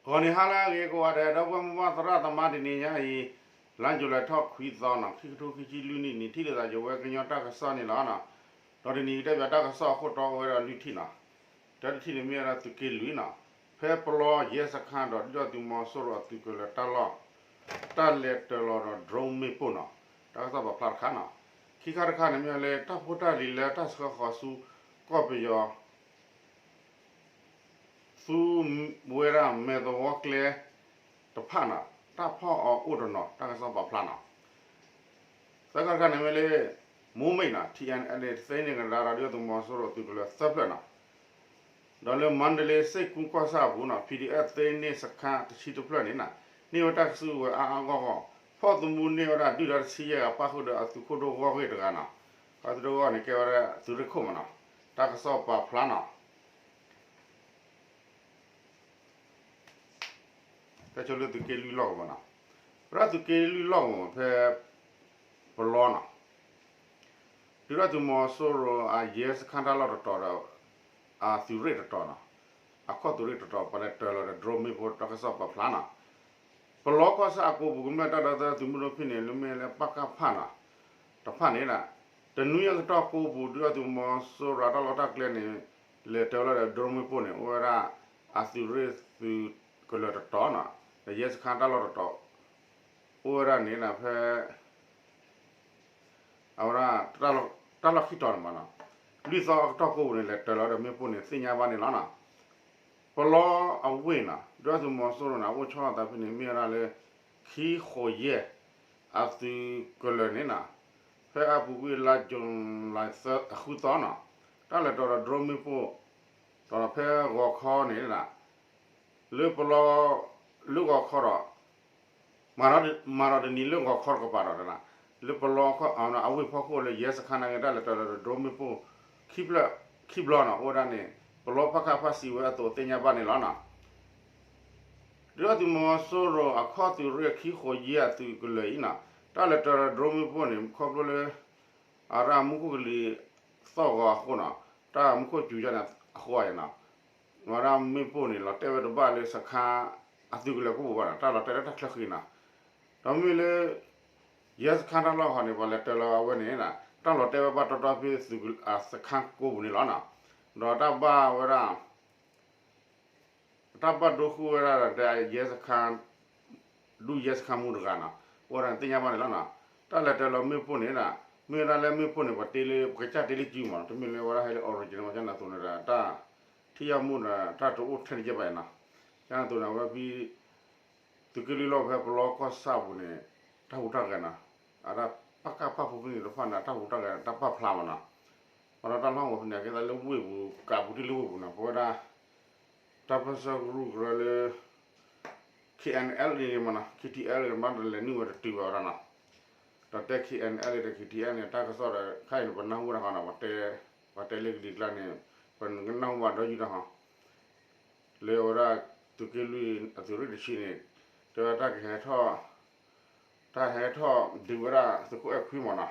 ဂီၤနံၤဟါလၢအဂ့ၤကိးဂၤဒဲး ဒီပုၢ်ဝဲၢ်မိၢ်ပၢ်သရၣ်သမါ တနံၤညါအံၤ လါယူၤလံထီၣ်ခွံသီနီၤ ခံကထိခံဆံလွံၢ်နံၣ်န့ၣ် ထံၣ်လိာ်သးယဝဲကညီတၢ်ကစီၣ်န့ၣ်လီၤ. ဒီးတနံၤအံၤတဲဘၣ်တၢ်ကစီၣ်အခိၣ်တီအိၣ်ဝဲဒၣ်လွံၢ်ထံၣ်နီၤ. တၢတထံၣ်န့ၣ်မ့ၢ်ဝဲဒၣ်သုးက့လွံၢ်နီၤ, ဖဲပလီၢ်ယဲစခါဒီးဒုၣ်ဒါသုးမီၤစိရိၤအသုးကလၢၤတၢ်လီၢ် တၢ်လဲၤတၢၤလီၤဒီး drone မ့ၣ်ပိၢ်နီၤ, တၢ်ကစီၣ်ပာ်ဖျါတခါနီၤ. ခံခါတခါန့ၣ်မ့ၢ်ဝဲလၢတၢ်ဖိတၢ်လံၤလၢတၢ်ဆှၢဃီၤဆူ ကီၢ်ပယီၤ ဆူဝဲဒၣ်မဲာ်သဝီကျဲတဖၣ်နီၤ, တၢ်ဖီၣ်အီၤအိၣ်တနီၤ တၢ်ကစီၣ်ပာ်ဖျါနီၤ. သၢခါတခါန့ၣ်မ့ၢ်လၢ မိၢ်မ့ၢ်နီၤ ထံၣ်အဲၣ်အဲၣ်န့ၣ် သ့န့ၢ်ကဒါဒီးဒုၣ်ဒါသုးမီၤစိရိၤသုးကလၢၤသၢဖျၢၣ်နီၤ. ဒီးလၢမါဒလ့စ့ၣ်ကူကီၢ်ဆၣ်အပူၤနီၤ ပီၣ်ဒံၣ်အဲၣ် သ့န့ၢ်စခါတဆံတဖျၢၣ်န့ၣ်နီၤ, န့ၢ်ဝဲတၢ်ကစီၣ်ဝဲအါအါဂီၢ်ဂီၢ်, ဖီၣ်သမူန့ၢ်ဝဲဒၣ်ဒုၣ်ဒါတဆံယဲၢ်ဂၤ ပၣ်ဃုာ်ဒီးအသုးခိၣ်ဒိၣ်ဂီၢ်ဂ့ၢ်တဂၤနီၤ. အသုးခိၣ်ဒိၣ်ဂီၢ်န့ၣ် ကဲဝဲဒၣ်သုးရ့ၣ်ခိၣ်မ့ၢ်နီၤ, တၢ်ကစီၣ်ပာ်ဖျါနီၤ. တၢ်ဆိလၢသုးက့လွံၢ်လီၢ်ကဝီၤနီၤ, ဝဲဒၣ်သုးက့လွံၢ်လီၢ်ကဝီၤဖဲ ပလီနီၤ, ဒုၣ်ဒါသုးမီၤစိရိၤအယဲစခါတၢ်လီၢ်တတီၤဒီး အသုးရ့ၣ်တတီၤနီၤ, အခီၣ်သုးရ့ၣ်တတီၤ ပှၤလဲၤတၢၤလီၤဒီး drone မ့ၣ်ပိၢ် တၢ်ကစီၣ်ပာ်ဖျါနီၤ. ပလီကီၢ်ဆၣ်အကိပူၤ ကမျၢၢ်တၢ်ဒီသဒၢသုးမုၢ်ဒိၣ်ဖဲန့ၣ် လၢမ့ၢ်လၢပကဖနီၤ တဖၣ်န့ၣ် တနွံအကတီၢ်ကိပူၤ ဒုၣ်ဒါသုးမီၤစိရိၤတၢ်လီၢ်တၢ်ကျဲန့ၣ် လဲၤတၢၤလီၤဒီး drone မ့ၣ်ပိၢ်န့ၣ် အိၣ်ဝဲဒၣ် အသုးရ့ၣ်သုးကလၢၤတတီၤနီၤ, ဒီးယဲစခါတၢ်လီၢ်တတီၤ အိၣ်ဝဲဒၣ်န့ၣ် ဖဲ အဝဲဒၣ် တၢ်လီၢ်ခံတီၤန့ၣ်မ့ၢ်နီၤ, လွံၢ်သီအကတီၢ်ကိပူၤန့ၣ် လဲၤတၢၤလီၤဒီးမ့ၣ်ပိၢ်န့ၣ် သ့ၣ်ညါဘၣ်န့ၣ်လီၤနီၤ. ပလီအဝ့ၢ်နီၤ ဒုၣ်ဒါသုးမီၤစိရိၤန့ၣ် အအိၣ်ဆီလီၤသးဖဲန့ၣ် မ့ၢ်ဝဲဒၣ်လၢ ခံဃိးယဲၢ် အသုးကလၢၤန့ၣ်နီၤ, ဖဲအပူၤကွံာ်လါယူၤလံ အဃုသီနီၤ, တၢ်လဲၤတၢၤဒီး drone မ့ၣ်ပိၢ် ဒီးဖဲဂီၤခီန့ၣ် လၢပလီ လၢဂီၤခီဒီး မၤဒီးတနံၤလၢဂီၤခီတကပၤဒီး လၢပလီ အဝ့ၢ်ဖီခိၣ်လၢယဲစခါနာ်က့ တၢ်လဲၤတၢၤလီၤဒီး drone မ့ၣ်ပိၢ် ခံဘျီနီၤ အိၣ်ဝဲဒၣ်န့ၣ် ပလီဖးခၣ်ဖးစံးဝဲအသိးသ့ၣ်ညါဘၣ်န့ၣ်လီၤနီၤ. ဒုၣ်ဒါသုးမီၤစိရိၤအခီၣ်သုးရ့ၣ်ခံဃိးယဲၢ်အသုးကလၢၤအံၤနီၤ တၢ်လဲၤတၢၤလီၤ drone မ့ၣ်ပိၢ်န့ၣ် ခီဖျိလၢ အဝဲဒၣ်မူခိၣ်ကလံၤသီၣ်ဂီၤအဃိနီၤ, တၢ်မူခိၣ်စူၤယါန့ၣ်အဃိအံၤနီၤ, အဝဲဒၣ်မ့ၣ်ပိၢ်န့ၣ် လီၤတဲာ်ဝဲတဘၣ်လၢစခါ အသုးကလၢၤကိပူၤဘၣ်နီၤ, တၢ်လီၤတဲာ်လၢတၢ်ချၢဃံနီၤ, ဒီးမ့မ့ၢ်လၢ ယဲစခါတၢ်လီၢ်ဟီန့ၣ် ပှၤလဲၤတၢၤလီၤအဝဲန့ၣ် တၢ်လီၤတဲာ်ဝဲဘၣ်တီတီဖဲသုး စခါကိပူၤန့ၣ်လီၤနီၤ, ဒီးတၢ်ဘၣ်ဝဲဒၣ် တၢ်ဘၣ်ဒိဃုာ်ဝဲဒၣ်ဒီး ယဲစခါ ဒုးယဲစခါမူတဂၤနီၤ, အိၣ်ဝဲဒၣ်န့ၣ်သ့ၣ်ညါဘၣ်န့ၣ်လီၤနီၤ. တၢ်လဲၤတၢၤလီၤမ့ၣ်ပိၢ်န့ၣ် မ့ၢ်ဝဲဒၣ်လၢမ့ၣ်ပိၢ်န့ၣ် ပှၤတ့လၢ ပကစၢ်တ့လၢစုမး တမ့ၢ်လၢဝဲဒၣ်ဟဲလၢ original မး ကန့ၣ်အသိးန့ၣ်ဒီး တၢ်ထံၣ်ယၢ်မူဒီး တၢ်တအိၣ်ထဲတယဲၢ်ဘၣ်နီၤ. ကန့ၣ်အသိးန့ၣ် အဝဲဖဲ သုးက့လွံၢ်လီၢ်ဖဲပလီကီၢ်ဆၣ်ပူၤန့ၣ် တၢ်ဟူးတၢ်ဂဲၤနီၤ, အတၢ်ပကဖၣ်ဖိဖဲန့ၣ်တဖၣ်န့ၣ် တၢ်ဟူးတၢ်ဂဲၤတၢ်ပာ်ဖျါမးနီၤ. ပှၤဒီးတၢ်လီၢ်ဝဲဖဲန့ၣ် ကဲသးလၢဝ့ၢ်ပူၤ ကးပူၤတ့ၢ်လၢဝ့ၢ်ပူၤနီၤ, ပဝဲဒၣ် တၢ်ပၢၢ်ဆၢကရူၢ်ကရၢလၢ K N L A မးနီၤ K T L A မးဒီးလဲၤနုာ်ဝဲတတုၤဘၣ်ဝဲဒၣ်နီၤ. ဒီးတဲ K N L A ဒီး K T L A န့ၣ် တၢ်ကစီၣ်ဒီး ခဲအံၤန့ၣ် ပနၢ်ဟူတၢ်ဟီနီၤ, ပှၤတဲလၢကလံၤကျါန့ၣ် ပနၢ်ဟူဘၣ်ဒီးယုၢ်တၢ်ဟီ လၢအဝဲဒၣ် သုးက့လွံၢ်အသုးရ့ၣ်တဆံန့ၣ် တဲဝဲတၢ်ကဟဲထီၣ် တၢ်ဟဲထီၣ်ဒုးဝဲဒၣ်သုးခိၣ်အဲၣ်ခွံမးနီၤ,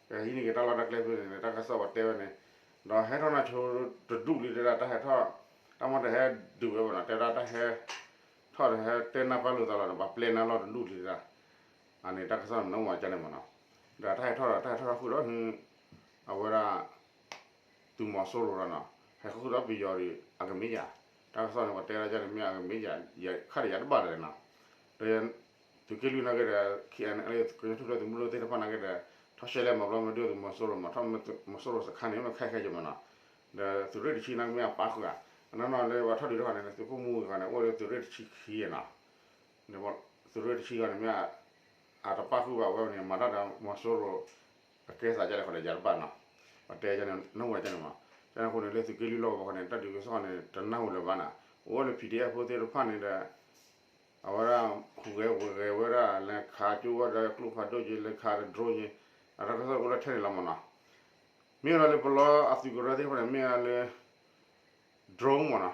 ကဟံးန့ၢ်က့ၤတၢ်လီၢ်တၢ်ကျဲဖဲန့ၣ် တၢ်ကစီၣ်ပှၤတဲဝဲန့ၣ်, ဒီးဟဲထီၣ်နၢ်ဆိတဒူၣ်လံတဲဒၣ် တၢ်ဟဲထီၣ် တၢ်မ့ၢ်တဟဲဒုးဝဲဘၣ်နီၤ, တဲဒၣ်တၢ်ဟဲထီၣ်ဒီးဟဲတဲနၢ်ပၢၢ်လိာ်သးလီၤဒီး ပှၤပျဲနၢ်လီၢ်တဒူၣ်လံတဲဒၣ်, အန့ၣ် တၢ်ကစီၣ်န့ၣ်မနုၤမးကန့ၣ်မးနီၤ, ဒီးတၢ်ဟဲထီၣ်ဒီး တၢ်ဟဲထီၣ်ဃုာ်ဒီး အဝဲဒၣ် သုးမီၤစိရိၤဒီးနီၤ, ဟဲဃုာ်ဒီးပယီၤဒီး အကမ့ၢ်ယၤ, တၢ်ကစီၣ်န့ၣ် ပှၤတဲဒၣ်ယၤန့ၣ်မ့ၢ်အကမ့ၢ်ယၤ, ယခါဒီးယၤတဘၣ်လၢၤနီၤ, ဒီး သုးက့လွံၢ်နာ်က့ဒီး K N L A ကညီထူၣ်ဖျဲးသုးမုၢ်ဒိၣ်သ့ၣ်တဖၣ်နာ်က့ဒီး ထီၣ်ရှဲလဲၣ်မၤဘျီမ့ၢ်ဒုးသုးမီၤစိရိၤမး ထီၣ်မီၤစိရိၤစခါန့ၣ် မ့ၢ်ခဲခဲယမးနီၤ, ဒီးသုးရ့ၣ်တဆံနာ်က့မ့ၢ်အပၣ်ဃုာ်ဧါ, အနီၢ်နီၢ်လၢပှၤထီၣ်ဒုးတခီန့ၣ် သုးခိၣ်မူဂၤန့ၣ် အိၣ်လၢသုးရ့ၣ်တဆံခံနီၤ, သုးရ့ၣ်တဆံဂၤန့ၣ်မ့ၢ် အတပၣ်ဃုာ်ဘၣ်ဝဲန့ၣ် မၤတၢ်ဒီးမီၤစိရိၤ အကဲသးဒ်လဲၣ်ဃီဒီးယၤတဘၣ်နီၤ, ပှၤတဲယၤန့ၣ် နၢ်ဟူဝဲန့ၣ်မး, ကန့ၣ်အဃိန့ၣ် လၢသုးက့လွံၢ်လီၢ်ကဝီၤဃီန့ၣ် တၢ်ဒုးကစီၣ်န့ၣ် တနၢ်ဟူလၢၤဘၣ်နီၤ, အိၣ်ဝဲလၢ P D F ဖိသ့ၣ်တဖၣ်န့ၣ်ဒီး အဝဲဒၣ် ဟူးဂဲၤဝဲၤဂဲၤဝဲဒၣ် လဲၤခးကၠိဝဲဒီးကျိဖးဒိၣ်က့ လဲၤခးဒီး drone က့ အတၢ်ကစီၣ်အိၣ်လၢထဲန့ၣ်လီၤမးနီၤ, မ့ၢ်ဝဲဒၣ်လၢပလီအသုးကရၢသ့ၣ်တဖၣ်န့ၣ် မ့ၢ်ဝဲဒၣ်လၢ drone မးနီၤ,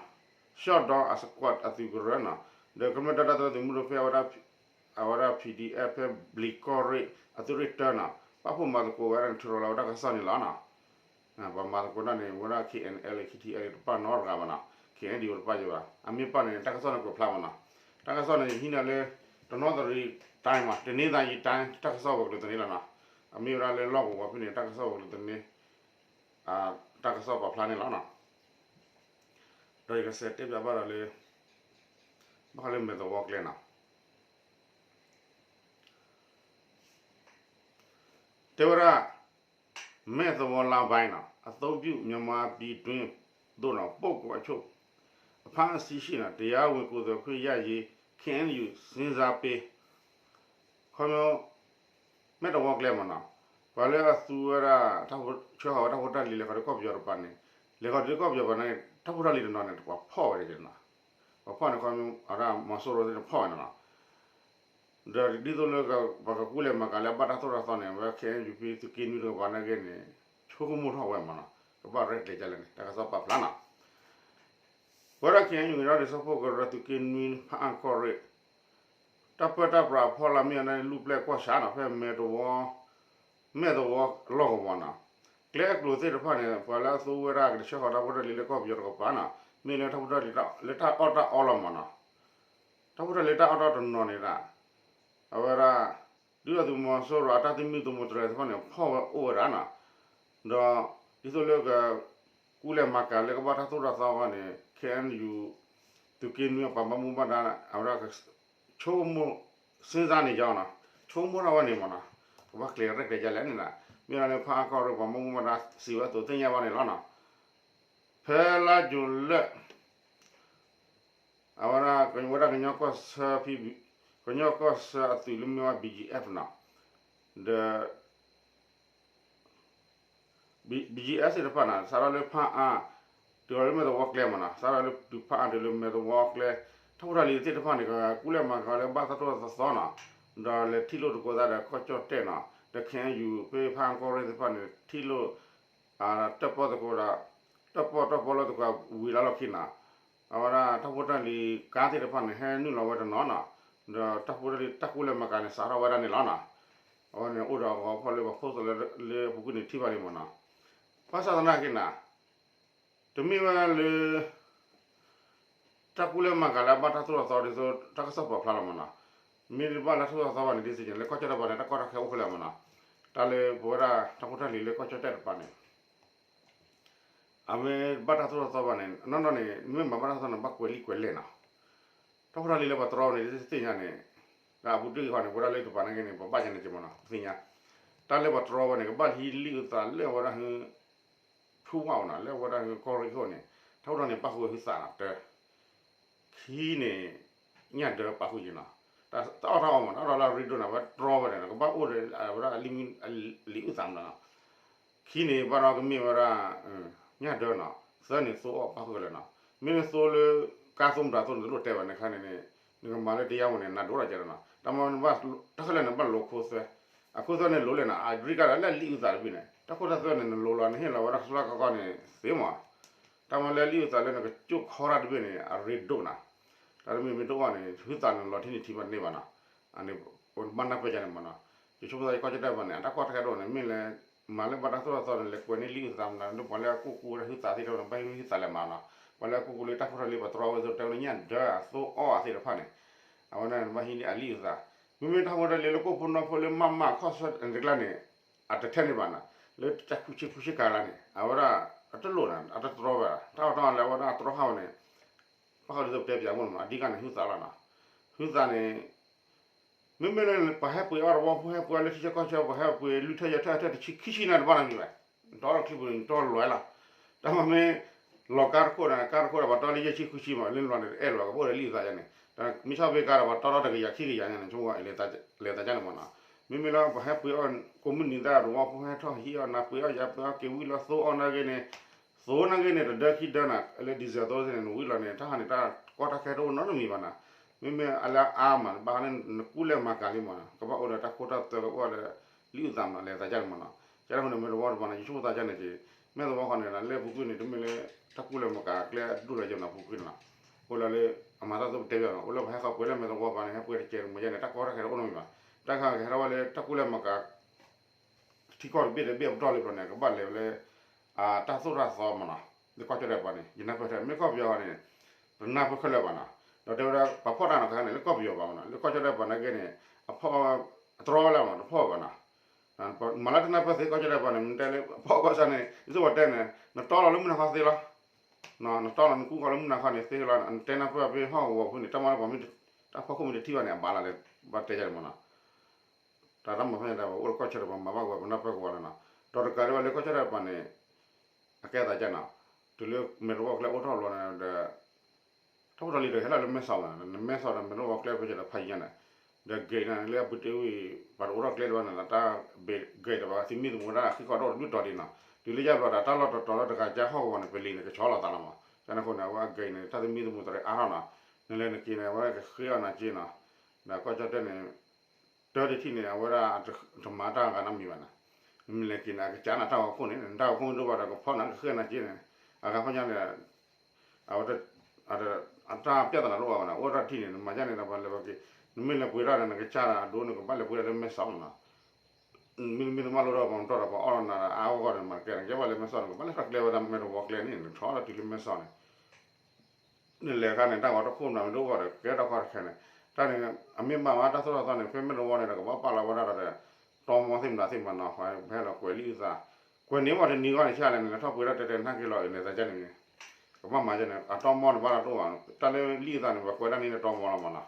ရှီၣ်ဒီအ squad အသုးကရၢနီၤ, ဒီးကမျၢၢ်တၢ်ဒီသဒၢသုးမုၢ်ဒိၣ်ဖဲ အဝဲဒၣ် P D F ဖဲဘျံးကီၢ်ရ့ၣ် အသုးရ့ၣ်တၢနီၤ, ပာ်ဖှိၣ်မၤသကိးဝဲဒၣ်န့ၣ် ထုးထီၣ်လီၤဝဲတၢ်ကစီၣ်န့ၣ်လီၤနီၤ, ပှၤမၤသကိးတၢ်န့ၣ် ဝဲဒၣ် K N L A K T L A တပၣ်နီတဂၤဘၣ်နီၤ, K N D O တပၣ်ယဘၣ်, အမ့ၢ်ပၣ်န့ၣ် တၢ်ကစီၣ်န့ၣ်ကွဲးဖျါမးနီၤ, တၢ်ကစီၣ်န့ၣ် ယဟံးန့ၢ်လၢ တနီသရံၣ် တိုင်း မး တနင်္သာရီတိုင်း တၢ်ကစီၣ်ပှၤကလုာ်သန့လီၤနီၤ. အမ့ၢ်ဝဲဒၣ်လၢလီၢ်ကဝီၤဖဲန့ၣ် တၢ်ကစီၣ်ပှၤကလုာ်သန့ တၢ်ကစီၣ်ပာ်ဖျါန့ၣ်လီၤနီၤ. ဒီးယကစးတဲပၠးဘၣ်ဒီးလၢ ဘၣ်ဃးလၢမဲာ်သဝီကျဲနီၤ. တဲဝဲဒၣ် မဲာ်သဝီလါဘိုင်နီၤ အသုံးပြုမြန်မာပြည်တွင်းသို့နီၤ ပုဂ္ဂိုလ်အချို့ အဖမ်းအဆီရှိနီၤ တရားဝင်ကိုယ်စားခွင့်ရရေး KNU စဉ်းစားပေး ခီ မဲာ်သဝီကျဲမးနီၤ ပှၤလၢအသူဝဲဒၣ် ဆှၢဃီၤဝဲတၢ်ဖိတၢ်လံၤ လဲၤခီဒုးကီၢ်ပယီၤတကပၤန့ၣ် လဲၤခီဒုးကီၢ်ပယီၤဘၣ်န့ၣ် တၢ်ဖိတၢ်လံၤတနီၤန့ၣ် ပှၤဖီၣ်ဝဲဒၣ်နီၤ. ပှၤဖီၣ်န့ၣ်ခီ အဝဲဒၣ်မီၤစိရိၤသ့ၣ်တဖီၣ်ဝဲန့ၣ်နီၤ. ဒီးဒ်သိးလၢ ပှၤကကူၣ်လဲၤမၤကၤလၢအဘၣ်တၢ်သိၣ်တၢ်သီန့ၣ် အဝဲ KNU သုးက့နွံတကပၤန့ၣ်က့န့ၣ် ဆိကမိၣ်ထီၣ်ဝဲမးနီၤ ကဘၣ်ရဲၣ်ကျဲၤဒ်လဲၣ်န့ၣ် တၢ်ကစီၣ်ပာ်ဖျါနီၤ. ပဝဲဒၣ် KNU ကညီဒီး ဆၣ်ဖိကီၢ်ရ့ၣ် သုးက့နွံ ဖၣ်အၣ်ကီၢ်ရ့ၣ် တၢ်ပၢတၢ်ပြးအဖီလာ်မ့ၢ်အီၤန့ၣ် လူၢ်ပျဲၢ်ကွၢ်ဆၣ်နီၤ ဖဲမဲာ်သဝီ မဲာ်သဝီလီၢ်ကဝီၤနီၤ ကျဲအကျိၤသ့ၣ်တဖၣ်န့ၣ် ပှၤလၢအသူဝဲဒၣ်ကဆှၢဃီၤတၢ်ဖိတၢ်လံၤလၢကီၢ်ပယီၤတကပၤနီၤ မ့ၢ်လၢတၢ်ဖိတၢ်လံၤလၢတၢ်အီၣ်တၢ်အီလီၤမးနီၤ. တၢ်ဖိတၢ်လံၤတၢ်အီၣ်တၢ်အီတနီၤန့ၣ်ဒၣ် အဝဲဒၣ် ဒုၣ်ဒါသုးမီၤစိရိၤအတၢ်သမံသမိးတြဲၤသ့ၣ်တဖၣ်န့ၣ် ဖီၣ်ဝဲအိၣ်ဝဲဒၣ်နီၤ. ဒီး ဒ်သိးလၢက ကူၣ်လဲၤမၤကၤလၢကဘၣ်တၢ်သိၣ်တၢ်သီအဂီၢ်န့ၣ် KNU သုးက့နွံအပှၤဘၣ်မူဘၣ်ဒါ အဝဲဒၣ် ဆိကမိၣ် စ့စါန့ၣ်ယီၤနီၤ ဆိကမိၣ်ထီၣ်ဝဲန့ၣ်မးနီၤ ကဘၣ်ကျဲၤရဲၣ်ကျဲၤဒ်လဲၣ်န့ၣ်နီၤ မ့ၢ်ဒၣ်လၢဖၣ်အၣ်ကီၢ်ရ့ၣ်ပှၤဘၣ်မူဘၣ်ဒါစံးဝဲအသိးသ့ၣ်ညါဘၣ်န့ၣ်လီၤနီၤ. ဖဲလါယူၤလံ အဝဲဒၣ် ဝဲဒၣ်ကညီကီၢ်ဆၢ ကညီကီၢ်ဆၢအသုးလၢမ့ၢ်ဝဲ BGF နီၤ ဒီး BGF သ့ၣ်တဖၣ်န့ၣ် စးထီၣ်လၢဖၣ်အၣ် တုၤလီၤလၢမဲာ်သဝီကျဲမးနီၤ စးထီၣ်လၢဖၣ်အၣ်တုၤလၢမဲာ်သဝီကျဲ တၢ်ဖိတၢ်လံၤသ့ၣ်တဖၣ်န့ၣ် ကကူၣ်လဲၤမၤကၤလၢဘၣ်တၢ်သိၣ်တၢ်သီနီၤ ဒီးလဲၤထံၣ်လိာ်သကိးသးဒီးကီၢ်ကၠီၣ်တဲၣ်နီၤ ဒီး KNU ဖဲဖၣ်အၣ်ကီၢ်ရ့ၣ်သ့ၣ်တဖၣ်န့ၣ် ထံၣ်လိာ် တၢၣ်ပီၣ်သကိးဒီး တၢၣ်ပီၣ်တၢၣ်ပီလီၤသကိးဝံၤလီၤလီၢ်ခံနီၤ အဝဲဒၣ်တၢ်ဖိတၢ်လံၤကါသ့ၣ်တဖၣ်န့ၣ် ဟဲနုာ်လီၤဝဲတနီၤနီၤ ဒီးတၢ်ဖိတၢ်လံၤတၢ်ကူၣ်လဲၤမၤကၤန့ၣ် စးထီၣ်ဝဲဒၣ်န့ၣ်လီၤနီၤ. အဝဲန့ၣ် အိၣ်ဒီးအဂီၤဖီၣ်လၢပှၤဖိသ့ၣ်လၢအပူၤကွံာ်န့ၣ်ထံၣ်ဘၣ်လံမးနီၤ. ဘၣ်ဆၣ်သနာ်က့န့ၣ် တမ့ၢ်ဝဲလၢ တၢ်ကူၣ်လဲၤမၤကၤလၢအဘၣ်တၢ်သိၣ်တၢ်သီဒ်သိး တၢ်ကစီၣ်ပာ်ဖျါလီၤမးနီၤ. မ့ၢ်ဘၣ်လၢတၢ်သိၣ်တၢ်သီဘၣ်န့ၣ် ဒ်သိးန့ၣ် လၢကီၢ်ကၠီၣ်တဲၣ်တကပၤန့ၣ် တၢ်ကီတၢ်ခဲအိၣ်ဖဲလဲၣ်မးနီၤ. တၢ်လၢပဝဲဒၣ်တၢ်ဖိတၢ်လံၤလၢကီၢ်ကၠီၣ်တဲၣ်တကပၤန့ၣ် အမ့ၢ်ဘၣ်တၢ်သိၣ်တၢ်သီဘၣ်န့ၣ် အနီၢ်နီၢ်န့ၣ် မ့ၢ်မၤဘၣ်တၢ်သိၣ်တၢ်သီန့ၣ် ဘၣ်ကွဲးလံာ်ကွဲးလဲၢ်နီၤ. တၢ်ဖိတၢ်လံၤလၢပှၤတြီန့ၣ် ဒ်သ့ၣ်ညါန့ၣ် ဒီးအပူၤကွံာ်ဃီန့ၣ် ပဝဲဒၣ်လၢတကပၤန့ၣ်က့န့ၣ် ပဘၣ်ယဲန့ၣ်က့မးနီၤ ပသ့ၣ်ညါ. တၢ်လၢပှၤတြီဝဲန့ၣ် ကဘၣ်ဟံးလံာ်အုၣ်သးလၢအဝဲဒၣ်ဟု ဖုဝၣ်အီၤနီၤ လၢအဝဲဒၣ်ဟုကီၢ်ရ့ၣ်ခိၣ်န့ၣ် တၢ်ဖိတၢ်လံၤန့ၣ် ပၣ်ဃုာ်ဟုသးနီၤ တၢ ခံန့ၣ် ညၣ်ဒၢပာ်ဃုာ်က့ၤနီၤ. တၢ်အီၣ်တၢ်အီမး တၢ်အီၣ်တၢ်လၢအရ့ဒိၣ်န့ၣ် အဝဲတြီဝဲန့ၣ် ကဘၣ်အိၣ်ဒီးအဝဲဒၣ်လံာ်အုၣ်သးမးနီၤ. ခံန့ၣ် ဘၣ်ဒီးကမ့ၢ်ဝဲဒၣ် ညၣ်ဒၢနီၤ. သၢန့ၣ် သိအီၣ်ပၣ်ဃုာ်လၢၤနီၤ. မ့မ့ၢ်သိလၢ ကါသိမတၤသိန့ၣ် တလိၣ်တဲဘၣ်န့ၣ်ခါန့ၣ်န့ၣ် နကမၤလၢတယါမးန့ၣ် နဒိၣ်ထီၣ်ကဲဒီးနီၤ. တၢ်မၤနဘၣ် တၢ်ခဲလၢာ်န့ၣ် ဘၣ်လိာ်ခိသွဲ အခိသွဲန့ၣ်လိၤလဲၣ်နီၤ အဒရံကါဒီးလၢလံာ်အုၣ်သးတဘ့ၣ်န့ၣ် တၢ်ခိၣ်တၢ်သွဲန့ၣ် နလိၤလီၤ နဟ့ၣ်လီၤဝဲဒၣ်ကစၢ်ကီကီန့ၣ် သ့မး တၢ်မၤလၢလံာ်အုၣ်သးလၢနကကၠိၣ်ခီတၢ်တဘ့ၣ်န့ၣ် အရ့ဒိၣ်နီၤ. တၢ်တမ့ၢ်မ့ၢ်တအိၣ်န့ၣ် ဟုသးန့ၣ်လီၤထံန့ၣ်ထံဘၣ်န့ၢ်ဘၣ်နီၤ. အန့ၣ် ပဘၣ်နၢ်ပၢၢ်ယါန့ၣ်မးနီၤ. ယဆိကမိၣ်သးယကီၢ်ကၠီၣ်တဲၣ်ဘၣ်န့ၣ် အတၢ်ကီတၢ်ခဲတအိၣ်န့ၣ် မ့ၢ်လဲၤ မၤလၢဘၣ်တၢ်သိၣ်တၢ်သီန့ၣ် လဲၤကွဲးန့ၢ်လံာ်အုၣ်သးမးနီၤ လၢပှၤလၢအကူၣ်ကူၣ်ဝဲဒၣ်ဟုသးသ့ၣ်တဖၣ်န့ၣ် ဘၣ်ဟံးန့ၢ်ဟုသးလဲၣ်မးနီၤ. ပှၤလၢအကူၣ်ကူၣ်လၢတၢ်ဖိတၢ်လံၤပှၤတြီဝဲသိးတဲဝဲလၢညၣ်ဒၢအသိအီၣ်အသ့ၣ်တဖၣ်န့ၣ် အဝဲဒၣ်န့ၣ် ဘၣ်ဟံးန့ၢ်အလံာ်အုၣ်သး. မ့မ့ၢ်တၢ်ဖိတၢ်လံၤလၢကိၣ်ဖိနီဖိလၢမးမးခီၣ်ဆၢ တကျါန့ၣ် အတထဲန့ၣ်ဘၣ်နီၤ. လၢတၢ်ခူဆ့ခူဆ့ကၤလါန့ၣ် အဝဲဒၣ် အတလိၣ်နီၤ အတတြီဘၣ် တၢ်အီၣ်တၢ်အီလၢအဝဲဒၣ်တြီဟးဝဲန့ၣ် ဘၣ်ဃးဒ်သိးပတဲပၠးမးနီၤ အဓိကန့ၣ်ဟုသးလီၤနီၤ. ဟုသးန့ၣ် မ့မ့ၢ်လၢပှၤဟဲပှ့ၤအီၣ်တဝီဖိဟဲပှ့ၤအီၣ်လၢထံဆၢကီၢ်ဆၢ ပှၤဟဲပှ့ၤလွံၢ်ထၢယဲၢ်ထၢ အထၢတဆံခံဆံန့ၣ်တဘၣ်နီတမံၤဘၣ်. နတီၢ်လီၤချံပူၤန့ၣ် နတီၢ်လွဲလီၤ. တၢ်မ့မ့ၢ် လီၤကါတခိၣ်န့ၣ် ကါတခိၣ်ဒီးပှၤတီလၢယဲၢ်ဆံဃုဆံမး လၢလီၤန့ၣ် အဲၣ်လီၤကဘၣ်အိၣ်ဒီးလံာ်အုၣ်သးယါန့ၣ် ဒီးမ့ၢ်ဆီၣ်ဘ့ကါဒီးပှၤတီထီၣ်တကယၤခံကယၤညါန့ၣ် ဆိကမိၣ်လဲၤသးကါန့ၣ်မးနီၤ. မ့မ့ၢ်လၢပှၤဟဲပှ့ၤအီၣ်ကိးမုၢ်နံၤသၣ်တဝီဖိဟဲထီၣ်ဟံးအီၣ်နၤပှ့ၤအီၣ်ယၤပှ့ၤအီၣ်က့ၤဝံၤလီၤသိအီၣ်နာ်က့န့ၣ် သိနာ်က့န့ၣ် တဒၢခံဒၢနီၤ လၢ diesel သိသ့ၣ်န့ၣ် နဝံၤလီၤန့ၣ် တၢ်ဟးန့ၣ် တၢ်ကီတၢ်ခဲတအိၣ်နီတမံၤဘၣ်နီၤ. မ့မ့ၢ်အလၢအါမး ဘၣ်ဃးလၢနကူၣ်လဲၤမၤကၤလံမးနီၤ ကဘၣ်အိၣ်ဒီးတၢ်ခိတၢ်သွဲကဘၣ်အိၣ်ဒီးလံာ်အုၣ်သးမးနီၤ လဲၤသးကါန့ၣ်မးနီၤ. ကဲထီၣ်မ့ၢ်န့ၣ် မ့ၢ်တဝီတပၤန့ၣ် ယဆိကမိၣ်သးကါန့ၣ်က့ မဲာ်သဝီဃီန့ၣ် လၢပူၤကွံာ်န့ၣ် တမ့ၢ်လၢ တၢ်ကူၣ်လဲၤမၤကၤကျဲအဒိၣ်လၢယဲၢ်မးပူၤကွံာ်န့ၣ်နီၤ. အိၣ်လၢလၢ အမၤတၢ်သိၣ်ပတဲပၠးနီၤ အိၣ်လၢပှၤဟဲဃီၤပှ့ၤလၢမဲာ်သဝီပၤန့ၣ် ဟဲပှ့ၤတကဲးတမှဲၤယါန့ၣ် တၢ်ကီတၢ်ခဲတအိၣ်နီတမံၤဘၣ်. တၢ်ခါကဟဲထီၣ်ဝဲလၢတၢ်ကူၣ်လဲၤမၤကၤ ထံကီၢ်တဘ့ၣ်တဘ့ၣ်အပတီၢ်လံဘျီန့ၣ် ကဘၣ်လဲၤဝဲလၢ တၢ်သိၣ်တၢ်သီမးနီၤ. လၢကီၢ်ကၠီၣ်တဲၣ်ပှၤန့ၣ် ယနၢ်ပၢၢ်ထဲ မ့ၢ်ကီၢ်ပယီၤန့ၣ် တနၢ်ပၢၢ်ခဲလၢာ်ဘၣ်နီၤ. ပတဲဝဲဒၣ် ပှၤဖီၣ်တၢ်နီၤ တခါန့ၣ် လၢကီၢ်ပယီၤပှၤမနီၤ လၢကီၢ်ကၠီၣ်တဲၣ်ပှၤနာ်က့န့ၣ် အဖီၣ် အတြီဝဲလၢမနီၤ တဖီၣ်ဘၣ်နီၤ. မၤလၢတနၢ်ပၢၢ်သ့ ကီၢ်ကၠီၣ်တဲၣ်ပှၤန့ၣ် မ့ၢ်တဲလၢအဖီၣ်ဘၣ်ဆၣ်န့ၣ် ယဆိကမိၣ်တဲန့ၣ် နတီလီၤလၢမုၢ်နၤခီသ့လီၤ. နတီလီၤ နကူၣ်ဃီလၢမုၢ်နၤခီန့ၣ်သ့လီၤ နတဲနၢ်ပၢၢ်ဖဲဟီၣ်ကဝီၤဖုန့ၣ် တၢ်မၤလၢပှၤမ့ၢ် တၢ်ဖီခိၣ်မ့ၢ်တထံၣ်ဘၣ်န့ၣ် အဘၣ်လီၤလၢ ဘၣ်တဲယၤန့ၣ်မနီၤ. တၢ်တၢ်မၤဖဲန့ၣ် ပအိၣ်လၢကီၢ်ဆၢတပၤ မၤဘၣ်ကဝီၤ ပနၢ်ပၢၢ်ကဝီၤလီၤနီၤ. ဒီးတကးဒံးဘၣ်လၢကီၢ်ဆၢတပၤန့ၣ် အကဲသးကနီၤ တုၤလၢမဲာ်တဝီကျဲအိၣ်ထီၣ်ဘျီန့ၣ်ဒီး တၢ်ဖိတၢ်လံၤဒီးဟဲလီၤလၢမဲၢ်ဆီးမနီၤ နမဲၢ်ဆီးဒီးမဲာ်တဝီကျဲဖဲန့ၣ်ဒီးဖးယံၤညါန့ၣ် ဒီးဂ့ၤန့ၣ်လၢအပူၤတ့ၢ်ဝံၤ ပှၤတအိၣ်ထီၣ်ကျဲဒံးဘၣ်န့ၣ် တၢ်ဘ့ၣ်ဂ့ၤဒီးပှၤသုးမုၢ်သံၣ်ဘိတၢ်ဃံးဃီဒီးတဘျုးတီၤဒံးနီၤ တုၤလၢယါဘျီဒီးတၢ်လီၢ်တတီၤလၢတဂၤကါဟီၣ်ကဝီၤန့ၣ် ပလံၤန့ၣ် ကဆီလီၤသးလီၤမး ကန့ၣ်အဃိန့ၣ် အဝဲအဂ့ၤန့ၣ် တၢ်သုးမုၢ်သံၣ်ဘိတရံးအါထီၣ်နီၤ နလဲၤနက့ၤန့ၣ် အဝဲကဃ့အီၣ်နၤက့နီၤ ဒီးကီၢ်ကၠီၣ်တဲၣ်န့ၣ် တၢ်တထံၣ်န့ၣ် အဝဲဒၣ်တမၤတၢ်ဂၤနီတမံၤဘၣ်နီၤ နမ့ၢ်လဲၤက့ၤန့ၣ် အကစၢ်နၤတၢ်ဂီၤခိၣ်န့ၣ် နတၢ်ဂီၤခိၣ်ဒိၣ်ဘၣ်ဒီးကဖီၣ်နၤကဃ့နၤက့န့ၣ် အဂၤဖီၣ်ညါန့ၣ် အဝဲ အတၢ်ပြဿနာတအိၣ်ဘၣ်နီၤ အိၣ်တၢ်ထံၣ်န့ၣ် နမၤဒ်န့ၣ်ဒီးပှၤလဲၤဝဲက့ၤ နမ့ၢ်လဲၤပှ့ၤဒၣ်ဒီးနကစၢ်အဒိနကဘၣ်လဲၤပှ့ၤဒၣ်လၢမဲၢ်ဆီးမနီၤ မ့တမ့ၢ်တမၤလိဒီးပှၤမတီၢ်ဒီးပှၤအီၣ်လီၤနၤဒီးအါဂီၢ်ဂီၢ်န့ၣ် မၤတကဲန့ၣ် ကဲဘၣ်လၢမဲၢ်ဆီးန့ၣ် ကဘၣ်လဲၤထီၣ်ကျဲဝဲဒၣ်မဲာ်တဝီကျဲန့ၣ် နထီၣ်လီၤတုၤလၢမဲၢ်ဆီးန့ၣ် နလဲၤခါန့ၣ် တၢ်ဂီၤတခိၣ်နၤမ့ၢ်တအိၣ်ဘၣ်ဒီး ကဲထီၣ်ခီတခဲန့ၣ် တၢ်န့ၣ် အမ့ၢ်ဘၣ်မးတၢ်သိၣ်တၢ်သီန့ၣ် ဖဲမဲာ်တဝီန့ၣ်ဒီး ကဘၣ်ပာ်လီၤဝဲဒၣ်ဒီး တီမီသ့ၣ်မတၤသ့ၣ်မနီၤ ဟဲလီၤကွဲးလံာ်အုၣ်သး ကွဲးန့ၢ်ဝဲတနံၤဂီၢ်န့ၣ် ဆၣ်လဲၣ်န့ၣ် လဲၤထီၣ်ပှ့ၤဒၣ်တဲတဲနၢ်က့ၤလီၤအံၤန့ၣ် သးကန့ၣ် ကဘၣ်မၤကန့ၣ် အတီမီန့ၣ်ဘၣ်လီၤတအိၣ်ဘၣ် တၢ်လၢလံာ်အုၣ်သးန့ၣ် ပှၤကွဲးဒၣ်န့ၢ်လၢတီမီလီၤမနီၤ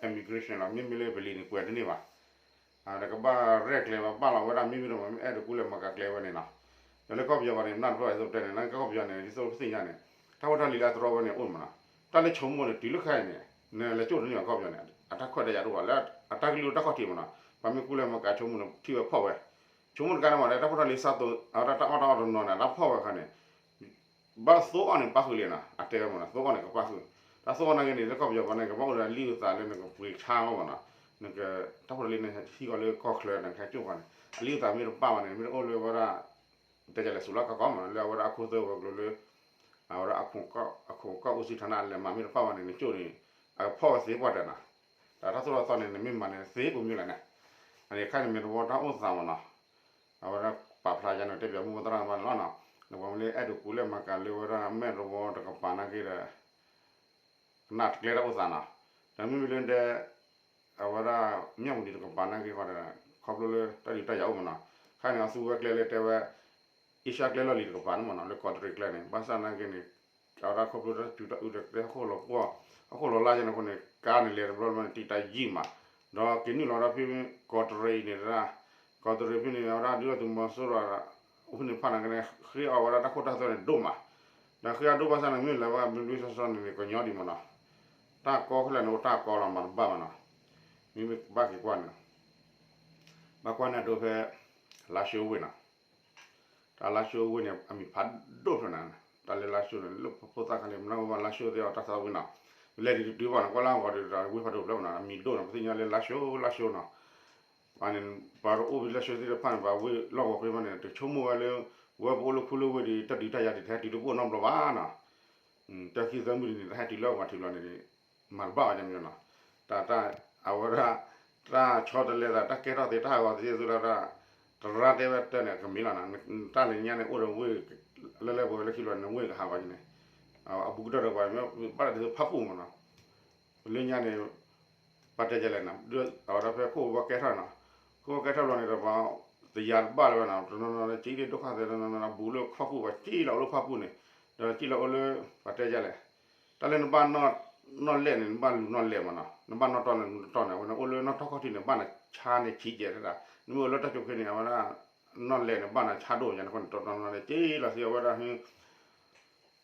immigration လီၤ မ့မ့ၢ်လၢပလံၤန့ၣ် ကွဲးတန့ၢ်ဘၣ် ဒီးကဘၣ်ရဲၣ်ကျဲၤဘၣ်ပာ်လီၤဝဲဒၣ်မ့မ့ၢ်ဒီးမ့ၢ်အဲၣ်ဒိးကူလဲၤမၤကၤကျဲဝဲန့ၣ်နီၤ ဒီးလၢကီၢ်ပယီၤပှၤန့ၣ် နၢ်တဖျၢၣ်အသိးတဲန့ၣ် နကီၢ်ပယီၤန့ၣ် ဒ်သိးပသ့ၣ်ညါန့ၣ် တၢ်ဖိတၢ်လံၤလၢအတြီဝဲန့ၣ်အိၣ်မနီၤ တၢ်လၢဆိကမိၣ်န့ၣ် တုၤလၢခဲအံၤန့ၣ် နလဲၤကၠိၣ်တန့ၢ်ဘၣ်ကီၢ်ပယီၤန့ၣ် အတၢ်ခွဲးတၢ်ယာ်တအိၣ်ဘၣ်လၢ အတၢ်ကလုၢ်တၢ်ခီၣ်ထံးမနီၤ ပှၤမ့ၢ်ကူလဲၤမၤကၤဆိကမိၣ်န့ၣ် ထံၣ်ဝဲဖီၣ်ဝဲ ဆိကမိၣ်တခါန့ၣ်မနီၤ တၢ်ဖိတၢ်လံၤစးသိး အဝဲဒၣ်တၢ်အီၣ်တၢ်အီတနီၤန့ၣ် အတၢ်ဖီၣ်ဝဲအခါန့ၣ် ဘၣ်သိအီၣ်န့ၣ် ပၣ်ဃုာ်လံနီၤ အတဲဝဲမနီၤ သိအီၣ်န့ၣ် ကပၣ်ဃုာ် တၢ်သိအီၣ်နာ်က့န့ၣ် လၢကီၢ်ပယီၤပှၤန့ၣ် ကဘၣ်အိၣ်ဒီးလံာ်အုၣ်သးလၢနကပှ့ၤဆါအီၤမနီၤ နက တၢ်ဖိတၢ်လံၤန့ၣ် ဟံးဃီလၢကီၢ်ချၢန့ၣ် ခဲကၠိၣ်ပှၤန့ၣ် အလံာ်အုၣ်သးမ့ၢ်တပၣ်ဘၣ်န့ၣ် မ့ၢ်တအိၣ်လၢဝဲဒၣ် တဲလဲၤဆူးလီၢ်ခါကီမနီၤ လၢအဝဲဒၣ်အခိၣ်သၢဝဲၤကျိၤလၢ အဝဲဒၣ် အခိၣ်ကီၢ်အူစံးထးနး လဲၤမၤမ့ၢ်တပၣ်ဘၣ်န့ၣ် နကၠိၣ်န့ၣ် အကဖီၣ်ဝဲသ့ပှၢ်တၢၢ်နီၤ ဒီးတၢ်သိၣ်တၢ်သီန့ၣ် နမ့ၢ်မၤန့ၣ် သ့ကိးမံၤလဲၣ်န့ၣ် အန့ၣ်ခါန့ၣ် မဲာ်တဝီတၢ်အိၣ်သးမနီၤ အဝဲဒၣ်ပာ်ဖျါယါန့ၣ် တဲပၠးမူသရၣ်မးန့ၣ်လီၤနီၤ နပှၤမ့ၢ်လၢအဲၣ်ဒိးကူလဲၤမၤကၤလၢဝဲဒၣ်မဲာ်တဝီတကပၤနာ်က့ဒီး ကနၣ်တကျဲတၢ်အိၣ်သးနီၤ ဒီးမ့မ့ၢ်လၢဒဲ အဝဲဒၣ် မၠၣ်ဝတံၤတကပၤနာ်က့ဃီဒီး ခီဖျိလၢတၢ်ဒုးတၢ်ယၤအိၣ်မနီၤ ခါန့ၣ် အသူဝဲကျဲလၢတဲဝဲ အ့ရှါကျဲလီၢ်လံၤတကပၤန့ၣ်မနီၤ လၢကီးတရံးကျဲန့ၣ် ဘၣ်ဆၣ်နာ်က့န့ၣ် အဝဲဒၣ်ခီဖျိတၢ်စူၤတၢ်အုးဒီးကျဲဟီၣ်ခိၣ်လီၤပှီၢ် ဟီၣ်ခိၣ်လီၤလါယဲန့ၣ်အဃိန့ၣ် ကါန့ၣ်လဲၤတဘျီဘျီန့ၣ် တံာ်တာ်ယံာ်မး ဒီးက့ၤနုာ်လီၤဒီးဖဲ ကီးတရံးန့ၣ်ဒၣ် ကီးတရံးဖဲန့ၣ် အဝဲဒၣ်ဒုၣ်ဒါသုးမီၤစိရိၤ ဖဲန့ၣ်ဖးနာ်က့န့ၣ် ဃ့အီၣ်ဝဲဒၣ်တၢ်ခိတၢ်သွဲန့ၣ်ဒိၣ်မး ဒီးဃ့အီၣ်ဒိၣ်ဘၣ်ဆၣ်န့ၣ် မ့ၢ်လဲၤဝဲဘျ့ဘျ့ဆှီဆှီန့ၣ် ကညီဒံးမနီၤ တၢ်ကီခဲလၢာ်န့ၣ် အိၣ်တၢ်ကီလီၤမးတဘၣ်မနီၤ မ့မ့ၢ်ဘၣ်က့ၤကွၢ်န့ၣ် ဘၣ်ကွၢ်န့ၣ်အဒိဖဲ လါၡိဝ့ၢ်နီၤ တၢ်လါၡိဝ့ၢ်န့ၣ် အမံၤဖးဒိၣ်ဖျၢၣ်န့ၣ် တၢ်လၢလါၡိန့ၣ် လၢဖိသၣ်ခါလံ မနုၤကဘၣ်လါၡိသ့ၣ်အီၤတၢ်သးဝံၣ်နီၤ လဲၤဒံးတတုၤဘၣ်န့ၣ် ကွၢ်လၢအဂီၤဒံးဒီး ဝ့ၢ်ဖးဒိၣ်ဖျၢၣ်မနီၤ အမံၤဒိၣ်န့ၣ် ပသ့ၣ်ညါလၢလါၡိ လါၡိနီၤ ပှၤန့ၣ် ပှၤတအိၣ်လၢလါၡိသ့ၣ်တဖၣ်န့ၣ် ပှၤဝ့ၢ်လီၢ်ကဝီၤဖဲမးန့ၣ် တဆိကမိၣ်ဝဲလၢ ဝဲပအိၣ်လၢခူလၢဝ့ၢ်ဒီး တၢ်ဒုးတၢ်ယၤဒံး တဟဲတုၤလၢပအိၣ်နီတဘျီဘၣ်နီၤ တၢ်ခံသၢမုၢ်ဒံးန့ၣ် တဟဲတုၤလၢပှၤထံးဘျီန့ၣ် မၤတဘၣ်ဘၣ်န့ၣ်နီၤ တၢ်တၢ် အဝဲဒၣ် တၢ်ဆီတလဲသး တၢ်ကဲထီၣ်သ့ တၢ်ဟးဂီၤသ့ အသိးလၢ တရါတဲဝဲတၢ်န့ၣ် ကမ့ၢ်လီၤနီၤ တၢ်လၢညါန့ၣ် အိၣ်ဒီးဝ့ၢ် လၢလၢပှဲၤပှဲၤလၢခံဘျီန့ၣ် ဝ့ၢ်ကဟးဂီၤက့ၤန့ၣ် အဘူးကတၢၢ်ဒီးပှၤ ဘၣ်တၢ်ဒ်သိးဖၣ်ပူၣ်မနီၤ လၢညါန့ၣ် ပှၤတဲဒ်လဲၣ်နီၤ အဝဲဒၣ်ဖဲခိၣ်ဘီကဲထီၣ်နီၤ ခိၣ်ဘီကဲထီၣ်ဘျီန့ၣ်ဒီးပှၤ တယၤတဘၣ်လၢၤဘၣ်နီၤ တနီၤနီၤန့ၣ် က့ဒၣ်ဒိၣ်ခါသဲး တနီၤနီၤန့ၣ် ဘူးလၢဖၣ်ပူၣ် ပှၤက့လီၤအိၣ်လၢဖၣ်ပူၣ်န့ၣ် ဒီးက့လီၤအိၣ်လၢ ပှၤတဲဒ်လဲၣ် တၢ်လၢနဘၣ် နီၣ်လဲၣ်န့ၣ် နဘၣ်လူၤနီၣ်လဲၣ်မနီၤ နဘၣ်နီၣ်တီၢ်န့ၣ် လူၤတီၢ်န့ၣ် အဝဲန့ၣ်အိၣ်လၢနီၣ်ထီၣ်ခီၣ်ထံးန့ၣ် ဘၣ်နၤဆါန့ၣ်ဆံးကဲးတဒၣ် နမ့ၢ်အိၣ်လၢတၢ်ကၠိခဲန့ၣ် အဝဲဒၣ် နီၣ်လဲၣ်န့ၣ် ဘၣ်နၤဆါဒိၣ်ညါန့ၣ်အဃိန့ၣ် တနီၤနီၤန့ၣ် က့လီၤသ့အဝဲဒၣ်ဟ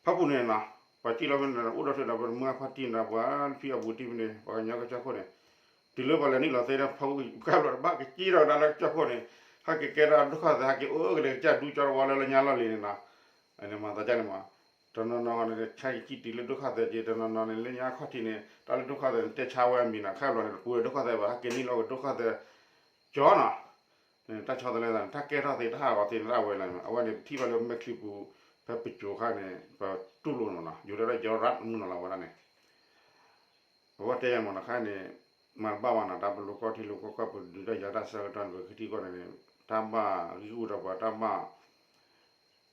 ဖၣ်ပူၣ်န့ၣ်နီၤ ပှၤက့လီၤဖဲန့ၣ် အိၣ်ဒီးထွဲဒီးပှၤမုၢ်ဖါတံၢ်န့ၣ် ပှၤဖံအပူၤတံၢ်ဖဲန့ၣ် ပှၤကညီကစၢၢ်ခိၣ်န့ၣ် တုၤလၢပှၤလဲၤနုာ်လီၤသ့ဒီး ဖၣ်ပူၣ်ကဘျီတဘၣ် ကက့ဒီးဒၣ်လၢကစၢၢ်ခိၣ်န့ၣ် ဟဲက့ၤကဲထီၣ်ဒိၣ်ခါသဲး ဟဲက့ၤအိၣ်ကလဲၤကစၢ်ဒူကၠီတဝီလၢလၢညါလီၢ်လံၤန့ၣ်နီၤ အန့ၣ်မၤသးဒ်န့ၣ်မး တနီၤနီၤန့ၣ် ဆါက့ၤကံၣ်တုၤလၢဒိၣ်ခါသဲးက့ၤ တနီၤနီၤန့ၣ် လၢညါခီၣ်ထံးန့ၣ် တၢ်လၢဒိၣ်ခါသဲးန့ၣ် တဲဆါဝဲအမံၤနီၤ ခဲဘျီန့ၣ် တပူၤဒိၣ်ခါသဲးဘၣ် ဟဲက့ၤနုာ်လီၤက့ၤဒိၣ်ခါသဲး ကၠီနီၤ တၢ်ဆီတလဲသးန့ၣ် တၢ်ကဲထီၣ်သ့ တၢ်ဟးဂီၤသ့န့ၣ် တၢ်ဝဲလီၤန့ၣ် အဝဲန့ၣ် ပထံၣ်ဘၣ်လၢမဲာ်ချံပူၤ ဖဲပစိၤခါန့ၣ် ပတူၢ်လိာ်မနီၤ ယိၤဒၣ်ဒၣ်ကၠီရၣ်မုၢ်နီၤလီၤဝဲဒၣ်န့ၣ် အဝဲတဲယၤမနီၤ ခါန့ၣ် မၤတဘၣ်ဘၣ်နီၤ တၢ်ပလိၤကီၢ်ထံလိၤကီၢ်ကီၢ် ပဒုးတၢ်ယၤတၢ်ဆၢကတီၢ်န့ၣ် ပကထံၣ်ကီၢ်န့ၣ် တၢ်ဘၣ်ဂံၢ်ဂူာ်ဒီးပှၤ တၢ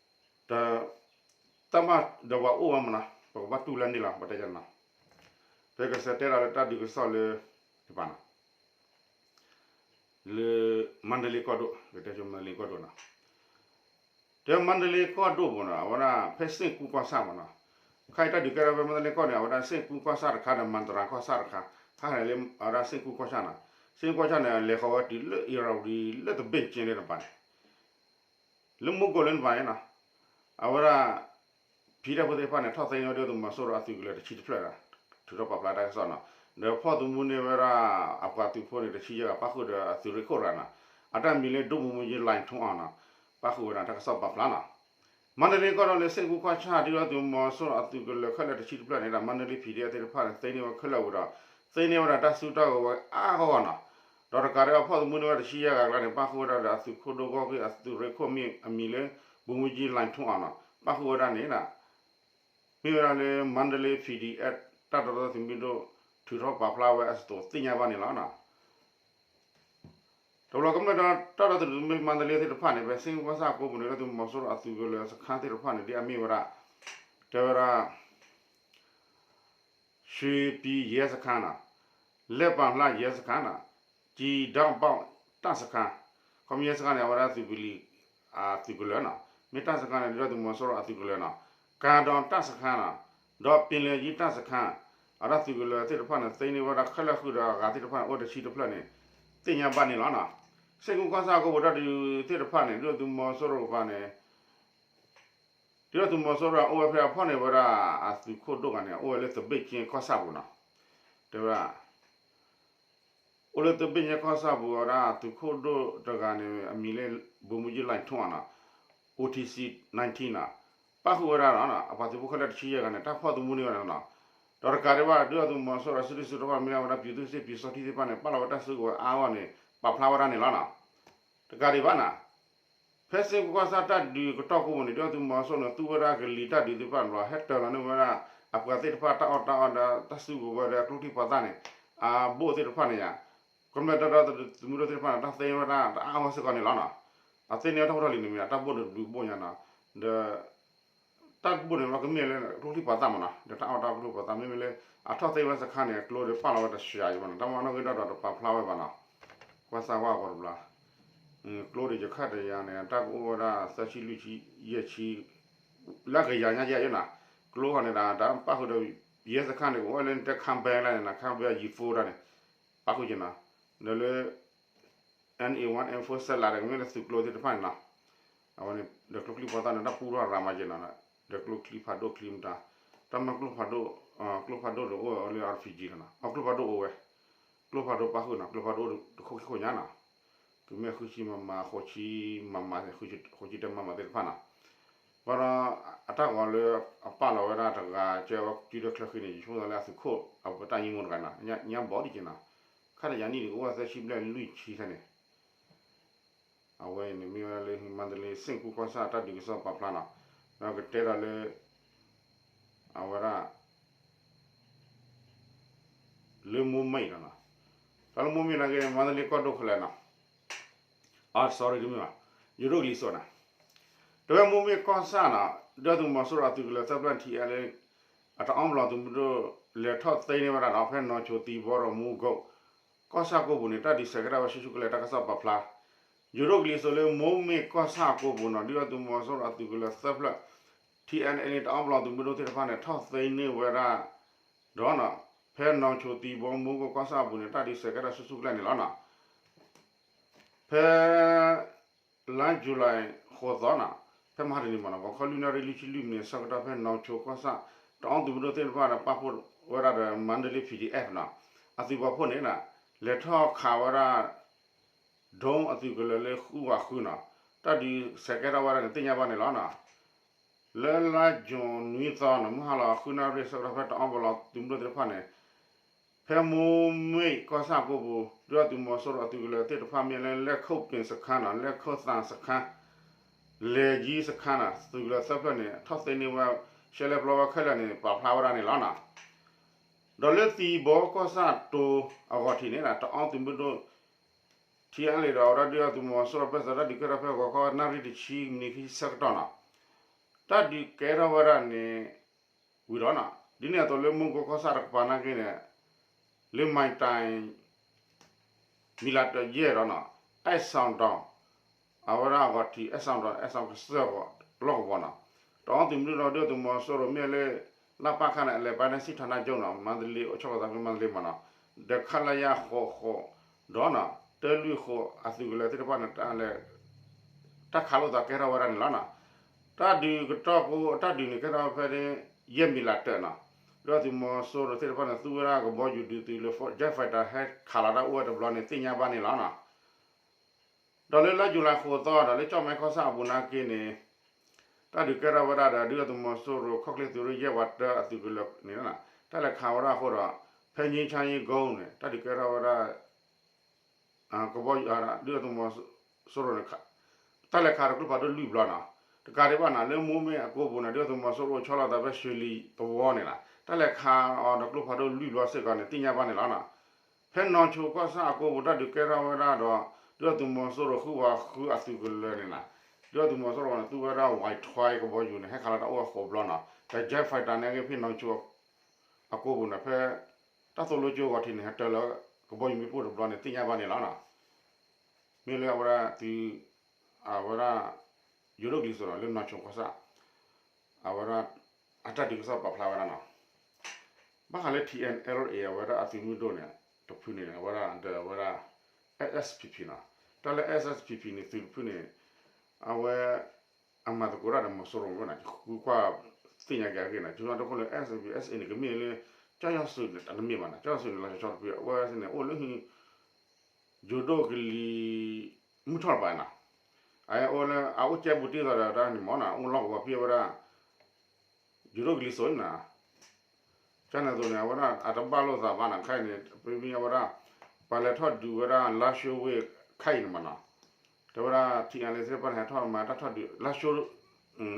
်ဘၣ် တၢ်ဘၣ်ဒီးပှၤအိၣ်ဝဲမနီၤ ပကဘၣ်တူၢ်လၢန့ၣ်လီၤ ပတဲယၤနီၤ တဲကစၢ်တဲဒၣ်လၢတၢ်ဒုးကစီၣ်လၢ တပၤနီၤ လၢ မန္တလေးကီၢ်ဒိၣ် ကတဲဆိမန္တလေးကီၢ်ဒိၣ်နီၤ, တဲမန္တလေးကီၢ်ဒိၣ်မ့ၢ်နီၤ အဝဲဒၣ်ဖဲစ့ၣ်ကူကီၢ်ဆၣ်မ့ၢ်နီၤ, ခါအံၤတၢ်ဒုးကဲထီၣ်ဖဲမန္တလေးကီၢ်န့ၣ် အဝဲဒၣ်စ့ၣ်ကူကီၢ်ဆၣ်တခါဒီး မန္တရၣ်ကီၢ်ဆၣ်တခါ, ခါန့ၣ်လၢအဝဲဒၣ်စ့ၣ်ကူကီၢ်ဆၣ်နီၤ, စ့ၣ်ကူကီၢ်ဆၣ်န့ၣ် လဲၤဃီၤဝဲတုၤလၢ အ့ရဝတီ လၢသဘ့ၣ်ကၠ့လၢတပၤန့ၣ် လၢမူကိၣ်လၢနပၤန့ၣ်နီၤ, အဝဲဒၣ် ဖံးဒဲဖိသ့ၣ်တဖၣ်န့ၣ် ထီၣ်သ့န့ၢ်ဝဲဒုၣ်ဒါသုးမီၤစိရိၤအသုးကလၢၤတဆံတဖျၢၣ်ဒီး ထုးထီၣ်ပာ်ဖျါတၢ်ကစီၣ်နီၤ, ဒီးဖီၣ်သမူန့ၢ်ဝဲဒၣ် အပှၤသုးဖိန့ၣ် တဆံယဲၢ်ဂၤ ပၣ်ဃုာ်ဒီးအသုးရ့ၣ်ခိၣ်တဂၤနီၤ, အတၢ်မံၤလၢ ဒိၣ်မူမူယ့လၢၣ်ထူအီၤနီၤ, ပၣ်ဃုာ်ဝဲဒၣ်တၢ်ကစီၣ်ပာ်ဖျါနီၤ, မန္တလေးကီၢ်ဒိၣ်လၢစ့ၣ်ကူကီၢ်ဆၣ် ဒုၣ်ဒါသုးမီၤစိရိၤအသုးကလၢၤခဲလၢာ်တဆံတဖျၢၣ်န့ၣ်ဒီး မန္တလေး ဖံးဒဲဖိသ့ၣ်တဖၣ်န့ၣ် သ့န့ၢ်ဝဲခဲလၢာ်ဝံၤဒီး သ့န့ၢ်ဝဲဒၣ်တၢ်စုတၢ်ကဝဲၤအါဂီၢ်ဂီၢ်နီၤ, ဒီးတကးဒံးဘၣ်ဖီၣ်သမူန့ၢ်ဝဲတဆံယဲၢ်ဂၤအကျါန့ၣ် ပၣ်ဃုာ်ဝဲဒၣ်ဒီးအသုးခိၣ်ဒိၣ်ဂီၢ်ဂ့ၢ်အသုးရ့ၣ်ခိၣ်မ့ၢ်အမံၤလၢ ဗိုလ်မှူးကြီး လှိုင်ထွန်းအောင်နီၤ, ပၣ်ဃုာ်ဝဲဒၣ်န့ၣ် မ့ၢ်ဝဲဒၣ်လၢ မန္တလေး ဖံးဒဲ တၢ်ဒီသဒၢသုးမုၢ်ဒိၣ် ထုးထီၣ်ပာ်ဖျါဝဲအသိးသ့ၣ်ညါဘၣ်န့ၣ်လီၤ. တဘျီကမျၢၢ်ဒီးတၢ်ဒီသဒၢသုးမုၢ်ဒိၣ် မန္တလေး သ့ၣ်တဖၣ်န့ၣ် ဖဲစ့ၣ်ကူကီၢ်ဆၣ်အကိပူၤန့ၣ် ဒုၣ်ဒါသုးမီၤစိရိၤအသုးကလၢၤစခါသ့ၣ်တဖၣ်န့ၣ် ဒ်အမ့ၢ်ဝဲဒၣ် တဲဝဲဒၣ် ရွှေပြည်ရဲစခန်းနီၤ, လက်ပံလမ်းရဲစခန်းနီၤ, ကျီးတောင်ဘုတ်တပ်စခန်း, ခီမ့ၢ်ရဲစခန်းန့ၣ် အဝဲဒၣ်သုးကလၢၤ အသုးကလၢၤနီၤ, မ့ၢ်တပ်စခန်းန့ၣ် ဒုၣ်ဒါသုးမီၤစိရိၤအသုးကလၢၤနီၤ, ကၤဒီးတပ်စခန်းနီၤ, ဒီးပင်လယ်ကြီးတပ်စခန်း, အဝဲဒၣ်သုးကလၢၤသ့ၣ်တဖၣ်န့ၣ် သ့န့ၢ်ဝဲဒၣ်ခဲလၢာ်ဃုာ်ဒီးအဂၤသ့ၣ်တဖၣ်န့ၣ် အိၣ်တဆံတဖျၢၣ်န့ၣ် သ့ၣ်ညါဘၣ်န့ၣ်လီၤနီၤ. စ့ၣ်ကူကီၢ်ဆၣ်အကိပူၤတၢ်ဒုးသ့ၣ်တဖၣ်န့ၣ် ဒုၣ်ဒါသုးမီၤစိရိၤတကပၤန့ၣ် ဒုၣ်ဒါသုးမီၤစိရိၤအိၣ်ဝဲဖဲအဖီၣ်န့ၢ်ဝဲဒၣ်အသုးခိၣ်ဒိၣ်ဂၤန့ၣ် အိၣ်ဝဲလၢသဘ့ၣ်ကၠ့ကီၢ်ဆၣ်ပူၤနီၤ, တဲဝဲဒၣ် အိၣ်လၢသဘ့ၣ်ကၠ့ကီၢ်ဆၣ်ပူၤ အဝဲဒၣ်သုးခိၣ်ဒိၣ်တဂၤန့ၣ် အမံၤလၢ ဗိုလ်မှူးကြီး လှိုင်ထွန်းအောင်နီၤ, အိၣ်ထံးစံး nineteenနီၤ, ပၣ်ဃုာ်ဝဲဒၣ်နီၤ အပှၤသုးဖိခဲလၢာ်တဆံယဲၢ်ဂၤန့ၣ် တၢ်ဖီၣ်သမူန့ၢ်ဝဲဒၣ်နီၤ, ဒီးတကးဒံးဘၣ် ဒုၣ်ဒါသုးမီၤစိရိၤအစုဒုၣ်စုတီၤတဖၣ် မ့ၢ်ဒၣ်ဝဲဒၣ် ပြည်သူ့စစ် ပျူစောထီးသ့ၣ်တဖၣ်န့ၣ် ပာ်လီၤဝဲတၢ်စုကဝဲၤအါဂီၢ်န့ၣ် ပာ်ဖျါဝဲဒၣ်န့ၣ်လီၤနီၤ. တကးဒံးဘၣ်နီၤ ဖဲစ့ၣ်ကူကီၢ်ဆၣ်တၢ်ဒုးကတီၢ်ကိပူၤန့ၣ် ဒုၣ်ဒါသုးမီၤစိရိၤန့ၣ် သူဝဲဒၣ်ကလံၤတၢ်ဒုးသ့ၣ်တဖၣ်န့ၣ်လီၤ, ဟဲတၢၤလီၤန့ၢ်ဝဲဒၣ် အပှၤသ့ၣ်တဖၣ်တၢ်အီၣ်တၢ်အီဒီးတၢ်စုကဝဲၤဒီးအကျိချံမျိာ်သၣ်န့ၣ် အဘူးသ့ၣ်တဖၣ်န့ၣ်ယါ, ကမျၢၢ်တၢ်ဒီသဒၢသုးမုၢ်ဒိၣ်သ့ၣ်တဖၣ်န့ၣ် တၢ်သ့န့ၢ်ဝဲဒၣ်တအါအါဂီၢ်စ့ၢ်ကီးန့ၣ်လီၤနီၤ. အသ့န့ၢ်ဝဲတၢ်ဖိတၢ်လံၤန့ၣ်မ့ၢ် တၢ်ဘိၣ်န့ၣ်တဘျုးဘိၣ်ညါနီၤ, ဒီး တၢ်ဘိၣ်န့ၣ်လီၤကမ့ၢ်လၢကျိချံမျိာ်သၣ်မ့ၢ်နီၤ, ဒီးတၢ်အီၣ်တၢ်အီကျိချံမျိာ်သၣ် မ့မ့ၢ်လၢ အထီၣ်သ့ဝဲစခါန့ၣ် ကျိဒီးပာ်လီၤဝဲတစှၤယံၤဘၣ်နီၤ, တၢ်မၤနီၣ်ဂံၢ်ဒီးတပာ်ဖျါဝဲဘၣ်နီၤ, ကွၢ်စၢ်ဝဲအဂီၢ်တဘျီ, ကျိဒီးယခါတယၤန့ၣ် တၢ်ကအိၣ်ဝဲဒၣ်သၢဆံလွံၢ်ဆံယဲၢ်ဆံ လၢကယၤညါယဲၢ်နီၤ, ကျိဃီန့ၣ်ဒီး တၢ်ပၣ်ဃုာ်ဒီး ရဲစခန်းန့ၣ် ကအိၣ်ဝဲလၢနတဲ ခမ်းဘဲလၢန့ၣ်နီၤ, ခမ်းဘဲယံၤဖိဒၣ်န့ၣ် ပၣ်ဃုာ်က့ၤနီၤ, ဒီးလၢ NA one N four စဲးလးဒီး ကမ့ၢ်လၢသုးကျိသ့ၣ်တဖၣ်န့ၣ်နီၤ, အဝဲန့ၣ် ဒီးကျိချံမျိာ်သၣ်န့ၣ် တၢ်ပူထီၣ်ရၤမၤက့ၤနီၤ, ဒီးကျိချံဖးဒိၣ်ချံမတၤ, တၢ်မၤကျိဖးဒိၣ်, ကျိဖးဒိၣ်ဒီးအိၣ်ဝဲလၢ RPG နီၤနီၤ, အကျိဖးဒိၣ်အိၣ်ဝဲ, ကျိဖးဒိၣ်ပၣ်ဃုာ်နီၤ, ကျိဖးဒိၣ်တခိၣ်ခံခိၣ်ညါနီၤ, ကမ့ၢ်ဃုဆံမမၤ ဃိးဆံမမၤ ဃုဆံတဲမမၤသ့ၣ်တဖၣ်နီၤ, ဘၣ်ဒီး အတၢ်ဂီၤလၢအပာ်လီၤဝဲဒၣ်တဂၤ ကဲဝဲကုတၢ်ချၢဃံန့ၣ် ယဆိကမိၣ်လၢအသုးခိၣ် အပတၢ်ညံမိၢ်တဂၤနီၤ, ညါဘီဒ်က့ၤနီၤ, ခါတယၤနံၣ်န့ၣ် ကအိၣ်ဝဲသၢဆံဘျဲၣ်လွံၢ်ဆံဖဲန့ၣ်, အဝဲအံၤန့ၣ်မ့ၢ်ဝဲဒၣ်လၢ မန္တလေး စ့ၣ်ကူကီၢ်ဆၣ်တၢ်ဒုးကစီၣ်ပာ်ဖျါနီၤ, ဒီးကတဲဒီးလၢ အဝဲဒၣ် လၢမိၢ်မ့ၢ်နီၤ, တၢ်လၢမိၢ်မ့ၢ်နာ်က့ မန္တလေးကီၢ်ဒိၣ်ခဲလၢာ်နီၤ, အ sorry တမ့ၢ်ဘၣ်, ယိၤဒိၣ်ကလံၤစိးနီၤ, တဝဲမိၢ်မ့ၢ်ကီၢ်ဆၣ်နီၤ, ဒုၣ်ဒါသုးမီၤစိရိၤအသုးကလၢၤသၢဖျၢၣ် ထံအဲလ် အတအီဘျီသုးမုၢ်ဒိၣ် လဲၤထီၣ်သ့န့ၢ်ဝဲဒၣ်နီၤ, ဖဲနီၢ်ဆိသံဘီဒီးမူကိး ကီၢ်ဆၣ်ကိပူၤန့ၣ် တၢ်ဒုးဆဲးကဲထီၣ်ဝဲဆူၣ်ဆူၣ်ကလဲာ်တၢ်ကစီၣ်ပာ်ဖျါ, ယိၤဒိၣ်ကလံၤစိးလၢမိၢ်မ့ၢ်ကီၢ်ဆၣ်အကိပူၤနီၤ, ဒုၣ်ဒါသုးမီၤစိရိၤအသုးကလၢၤသၢဖျၢၣ် ထံအဲလ်အ့လ် တအီဘျီသုးမုၢ်ဒိၣ်သ့ၣ်တဖၣ်န့ၣ် ထီၣ်သ့န့ၢ်ဝဲဒၣ် ဒီးနီၤ ဖဲနီၢ်ဆိသံဘီမူကိးကီၢ်ဆၣ်အပူၤန့ၣ် တၢ်ဒုးဆဲးကဲထီၣ်ဆူၣ်ဆူၣ်ကလဲာ်န့ၣ်လီၤနီၤ. ဖဲ လါယူၤလံ ဃိးသီနီၤ, ဖဲမဟါတနံၤမ့ၢ်နီၤ ဂီၤခီလွံၢ်နၣ်ရံၣ်လွံၢ်ဆံလွံၢ်မံးနံးအဆၢကတီၢ် ဖဲနီၢ်ဆိကီၢ်ဆၣ် တအီသုးမုၢ်ဒိၣ်သ့ၣ်တဖၣ်ဒီး ပာ်ဖှိၣ်ဝဲဒၣ်ဒီး မန္တလေး ပီၣ်ဒီအ့ၣ်အ့ဖ်နီၤ, အသုးပာ်ဖှိၣ်န့ၣ် လဲၤထီၣ်ခးဝဲဒၣ် ဒုံးအသုးကလၢၤလၢဃုဝးဃုနီၤ, တၢ်ဒုးဆဲးကဲထီၣ်ဝဲဒၣ်န့ၣ် သ့ၣ်ညါဘၣ်န့ၣ်လီၤနီၤ. လၢလါယူၤနွံသီနီၤ မုၢ်ဟါလီၤဃုနၣ်ရံၣ်ဆၢကတီၢ် ဖဲတအီဘလီသုးမုၢ်ဒိၣ်သ့ၣ်တဖၣ်န့ၣ် ဖဲမိၢ်မ့ၢ်ကီၢ်ဆၣ်ကိပူၤ ဒုၣ်ဒါသုးမီၤစိရိၤအသုးကလၢၤသ့ၣ်တဖၣ်မ့ၢ်လၢ လဲၢ်ခိၣ်ပ့ၣ်စခန်းနီၤ, လဲၢ်ခိၣ်သၣ်စခန်း, လဲၤယံစခန်းနီၤ သုးကလၢၤသၢဖျၢၣ်န့ၣ် ထီၣ်သ့န့ၢ်ဝဲ ရှဲလဲပျီဝဲခဲလၢာ်န့ၣ် ပာ်ဖျါဝဲဒၣ်န့ၣ်လီၤနီၤ. ဒီးလၢသံဘီကီၢ်ဆၣ်တိၤအဂီၢ်ထံးန့ၣ် တအီသုးမုၢ်ဒိၣ် ထံအါလံၤဒီး အဝဲဒၣ်ဒုၣ်ဒါသုးမီၤစိရိၤ ပၢၢ်သးတၢ်ဒုးကဲထီၣ်ဖဲဂီၤခီနၣ်ရံၣ်တဆံမံးနံးခံဆၢကတီၢ်နီၤ, တၢ်ဒုးကဲထီၣ်ဝဲဒၣ်န့ၣ် ဝံၤလီၤနီၤ. ဒ်န့ၣ်အသိးလၢမူကိးကီၢ်ဆၣ်တကပၤနာ်က့န့ၣ် လၢမၤတၢ် မံၤလးတၢၢ်ယဲၢ်ဒီးနီၤ အဲၣ်စီၣ်ဒီး အဝဲဒၣ်အဂီၤထံး အဲၣ်စီၣ်ဒီး အဲၣ်စီၣ်ကစၢၢ်ကီး လီၢ်ကဝီၤနီၤ, တအီသုးမုၢ်ဒိၣ်ဒီး ဒုၣ်ဒါသုးမီၤစိရိၤမ့ၢ်လၢ လၢပၢ်ခါန့ၣ် အလဲၤပာ်န့ၢ်စံးထီၣ်နါကၠိနီၤ မန္တလေး အိၣ်ဆီၣ်လီၤသးဖဲမန္တလေးမးနီၤ, ဒီးခလရ ဃိးဃိး ဒီးနီၤ တၢလွံၢ်ဃိး အသုးကလၢၤသ့ၣ်တဖၣ်န့ၣ် တၢ်လဲၤ တၢ်ခးလိာ်သးကဲထီၣ်ဝဲဒၣ်န့ၣ်လီၤနီၤ. တၢ်ဒုးကတီၢ်ကိ တၢ်ဒုးန့ၣ်ကဲထီၣ်ဖဲ ယဲၢ်မံၤလးတၢၢ်နီၤ, ဒုၣ်ဒါသုးမီၤစိရိၤသ့ၣ်တဖၣ်န့ၣ် သူဝဲဒၣ်ကဘီယူၤဒုးသုးလၢ jet fighter ဟဲခးလီၤတၢ်အိၣ်ဝဲတဘျီန့ၣ် သ့ၣ်ညါဘၣ်န့ၣ်လီၤနီၤ. ဒီးလၢလါယူၤလံဃိးသီဒီး လၢကၠီၣ်မဲခီၣ်ဆၣ်အပူၤနာ်က့န့ၣ် တၢ်ဒုးကဲထီၣ်ဝဲဒၣ်ဒီး ဒုၣ်ဒါသုးမီၤစိရိၤ ခီၣ်ချ့သုးရ့ၣ်ယဲၢ်ဝးတၢအသုးကလၢၤန့ၣ် တၢ်လဲၤခးဝဲဒၣ်အဃိဒီး ဖဲငြိမ်းချမ်းရေးကုန်းန့ၣ် တၢ်ဒုးကဲထီၣ်ဝဲဒၣ် ကဘီယူၤ ဒုၣ်ဒါသုးမီၤစိရိၤန့ၣ် တၢ်လဲၤခးဒီးကျိဖးဒိၣ်လွံၢ်ဘျီနီၤ. တကးဒံးဘၣ်နီၤ လၢမိၢ်မ့ၢ်အကိပူၤန့ၣ် ဒုၣ်ဒါသုးမီၤစိရိၤအိၣ်ဆီလီၤသးဖဲရွှေလီသဝီန့ၣ်နီၤ တၢ်လဲၤခးအီၤဒီးကျိဖးဒိၣ်လွံၢ်ဘျီစ့ၢ်ကီးန့ၣ် သ့ၣ်ညါဘၣ်န့ၣ်လီၤနီၤ. ဖဲနီၢ်ဆိကီၢ်ဆၣ်အကိပူၤ တၢ်ဒုးကဲထီၣ်ဝဲဒၣ်ဒီး ဒုၣ်ဒါသုးမီၤစိရိၤဃုဝးဃုအသုးကလၢၤန့ၣ်နီၤ, ဒုၣ်ဒါသုးမီၤစိရိၤန့ၣ် သူဝဲဒၣ် Y twelve ကဘီယူၤန့ၣ် ဟဲခးလီၤတၢ်အိၣ်ဝဲဃိးဘျီနီၤ. ဒီး jet fighter န့ၣ်က့ ဖဲနီၢ်ဆိ အကိပူၤန့ၣ် ဖဲ တၢ်သိၣ်လိကၠိဂီၤထံးန့ၣ် ဟဲတၢလီၤကဘီယူၤမ့ၣ်ပိၢ်တဘျီန့ၣ် သ့ၣ်ညါဘၣ်န့ၣ်လီၤနီၤ. မ့ၢ်လၢအဝဲဒၣ်သုး အဝဲဒၣ် ယိၤဒိၣ်ကလံၤစိးနီၤ လၢနီၢ်ဆိကီၢ်ဆၣ် အဝဲဒၣ် အတၢ်ဒုးကစီၣ်ပာ်ဖျါဝဲဒၣ်နီၤ. ဘၣ်ဃးလၢ T N L A အဝဲဒၣ်အသုးမုၢ်ဒိၣ်န့ၣ် တဖုန့ၣ် အဝဲဒၣ်ဒီးအဝဲဒၣ် S S P P နီၤ. တၢ်လၢ S S P P န့ၣ် သုးတဖုန့ၣ် အဝဲ အမၤသကိးတၢ်ဒီးမီၤစိရိၤမ့ၢ်နီၤ ဃုကွၢ်သ့ၣ်ညါက့ၤအဂ့ၢ်နီၤ. ကၠိဒီခိၣ်လၢ S S P P S A န့ၣ် ကမ့ၢ်လၢ ကၠီၣ်ယီၢ်စုးန့ၣ် တမ့ၢ်ဘၣ်နီၤ. ကၠီၣ်ယီၢ်စုးန့ၣ် လီၤဆီဆီတဖု အဝဲန့ၣ် အိၣ်လၢ ယိၤဒိၣ်ကလံၤ မုၢ်ထီၣ်တပၤနီၤ. အအိၣ်လၢ အအိၣ်ကဲဘူးတံၢ်သီဒီးတၢ်န့ၣ်မ့ၢ်နီၤ အိၣ်လီၢ်ကဝီၤဖဲအဝဲဒၣ် ယိၤဒိၣ်ကလံၤစိးနီၤ. ကန့ၣ်အသိးန့ၣ် အဝဲဒၣ်အတဘၣ်လိာ်သးဘၣ်နီၤ ခဲအံၤန့ၣ် ပမ့ၢ်အဝဲဒၣ် ပှၤလဲၤထီၣ်ဒုးဝဲဒၣ် လါၡိဝ့ၢ်ခဲအံၤန့ၣ်မ့ၢ်နီၤ. တဲဝဲဒၣ် T N L A သ့ၣ်တဖၣ်န့ၣ် ဟဲထီၣ်မၤတၢ်ထီၣ်ဒုး လါၡိ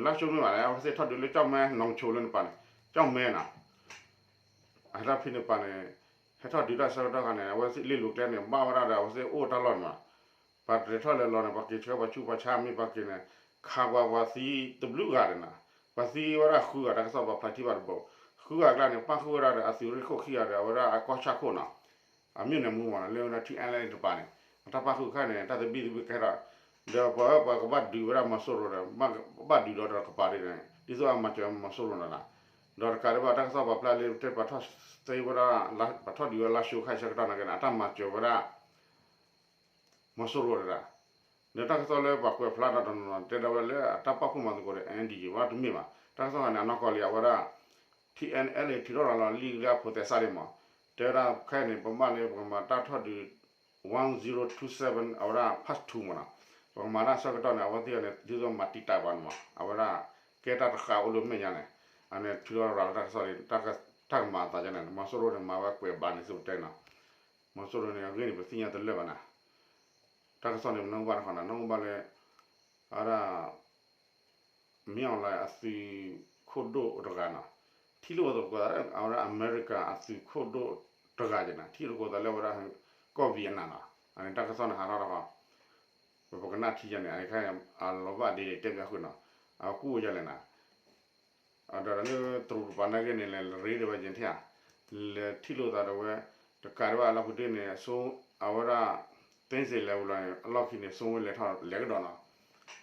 လါၡိမ့ၢ်ဘၣ်လဲၣ် အဝဲသ့ၣ်ထီၣ်ဒုးလၢကၠီၣ်မဲ နီၢ်ဆိလၢန့ၣ်ပၤန့ၣ် ကၠီၣ်မဲနီၤ. အဟဲထီၣ်ဖဲန့ၣ်ပၤန့ၣ် ဟဲထီၣ်ဒုးတၢ်ဆၢကတီၢ်ခါန့ၣ် အဝဲသ့ၣ်လ့လိာ်ကျဲန့ၣ် ဘၣ်ဝဲဒၣ်ဒီး အဝဲသ့ၣ်အိၣ်တၢ်လီၢ်န့ၣ်မး ပှၤတလဲၤထီၣ်လဲၤလီၤန့ၣ် ပှၤက့ၤဆှၢပှၤဆူးပှၤဆါမ့ၢ်ပှၤက့ၤန့ၣ် ခးပှၤပှၤသံတဘျုးဂၤန့ၣ်နီၤ. ပှၤသံဝဲဒၣ်ဃုဂၤ တၢ်ကစီၣ်ပာ်ဖျါထံၣ်ဘၣ်တဘိ ဃုဂၤအကျါန့ၣ် ပၣ်ဃုာ်ဝဲဒၣ်ဒီးအသုးရ့ၣ်ခိၣ်ခံဂၤဒီး အဝဲဒၣ်အကီၢ်ဆၣ်ခိၣ်နီၤ အမ့ၢ်န့ၣ်မူမးနီၤ လၢဝဲဒၣ် T N L A တပၤန့ၣ် အတၢ်ပၣ်ဃုာ်ခါန့ၣ် တၢ်သဘံၣ်သဘုၣ်ကဲထီၣ် ဒီးပှၤပှၤကဘၣ်ဒုးဝဲဒၣ်မီၤစိရိၤဒီး ဘၣ်ဒုးဒီးတကပၤဒ်န့ၣ် ဒ်သိးအမၤစၢၤမီၤစိရိၤနီၤနီၤ. ဒီးတကးဒံးဘၣ် တၢ်ကစီၣ်ပာ်ဖျါလၢ ပတဲပှၤထီၣ်သ့ဝဲဒၣ် ပှၤထီၣ်ဒုးဝဲလါၡိခါဆၢကတီၢ်နာ်က့န့ၣ် အတၢ်မၤစၢၤဝဲဒၣ် မီၤစိရိၤတဒၣ် ဒီးတၢ်ကစီၣ်လၢပှၤကွဲးဖျါထီၣ်တနီၤနီၤ တဲဒၣ်ဝဲလၢအတၢ်ပာ်ဖှိၣ်မၤသကိးဒီး N D G ဝဲတမ့ၢ်ဘၣ်. တၢ်ကစီၣ်ခါန့ၣ် အနီၢ်ကီၢ်လံ အဝဲဒၣ် T N L A ထံးထီၣ်ရၤလီၤလံလၢအဖိးသဲစးဒ်မး တဲဝဲဒၣ်ခဲအံၤန့ၣ် ပဘၣ်လၢပကမၤတၢ်ထီၣ်ဒုး one zero two seven အဝဲဒၣ် part two မးနီၤ. ပကမၤတၢ်ဆၢကတီၢ်န့ၣ် အဝဲသ့ၣ်န့ၣ် ဒ်သိးမၤတံာ်တာ်ပှၤန့ၣ်မး အဝဲဒၣ် ကဲတၢ်တဃာ်အိၣ်လၢမဲာ်ညါန့ၣ် အန့ၣ်ထံးထီၣ်ရၤလီၤတၢ်ကစီၣ်လံ တၢ်ကမၤအသးဒ်န့ၣ် မီၤစိရိၤန့ၣ် မၤဝဲကွဲးဘၣ်န့ၣ် သုပတဲနီၤ မီၤစိရိၤန့ၣ် အဂ့ၢ်န့ၣ် ပသ့ၣ်ညါတလၢာ်ဘၣ်နၤ. တၢ်ကစီၣ်န့ၣ် ပနၢ်ဟူဘၣ်တခီနီၤ နၢ်ဟူဘၣ်လၢ အဝဲဒၣ် မင်းအောင်လှိုင် အသုးခိၣ်ဒိၣ်တဂၤနီၤ ထံၣ်လိာ်သကိးသး အဝဲဒၣ် America အသုးခိၣ်ဒိၣ်တဂၤယဲနီၤ ထံၣ်လိာ်သကိးသးလၢအဝဲဒၣ် ကီၢ် Vietnam နီၤ အန့ၣ်တၢ်ကစီၣ်န့ၣ် ဟးထီၣ်တခီ ပကနၣ်ထံယဲန့ၣ် အန့ၣ်ခဲအံၤ အလီၤဘၣ်ဒ်န့ၣ် တဲဘၣ်ဃုာ်နီၤ အကူၣ်ဝဲယဲလဲၣ်နၤ ဒီးလၢတရူးတပၤနာ်က့န့ၣ် လဲၤရ့ဒၣ်ဝဲယဲထံၣ်ဧါ လဲၤထံၣ်လိာ်သးဒီးဝဲ တကးဒံးဘၣ်လၢအပူၤတ့ၢ်န့ၣ် အဝဲဒၣ် သ့စ့ၣ်လဲၤဝံၤလီၤန့ၣ် အလီၢ်ခံန့ၣ် စိဝဲလဲၤထီၣ်လဲၤကဒီးနီၤ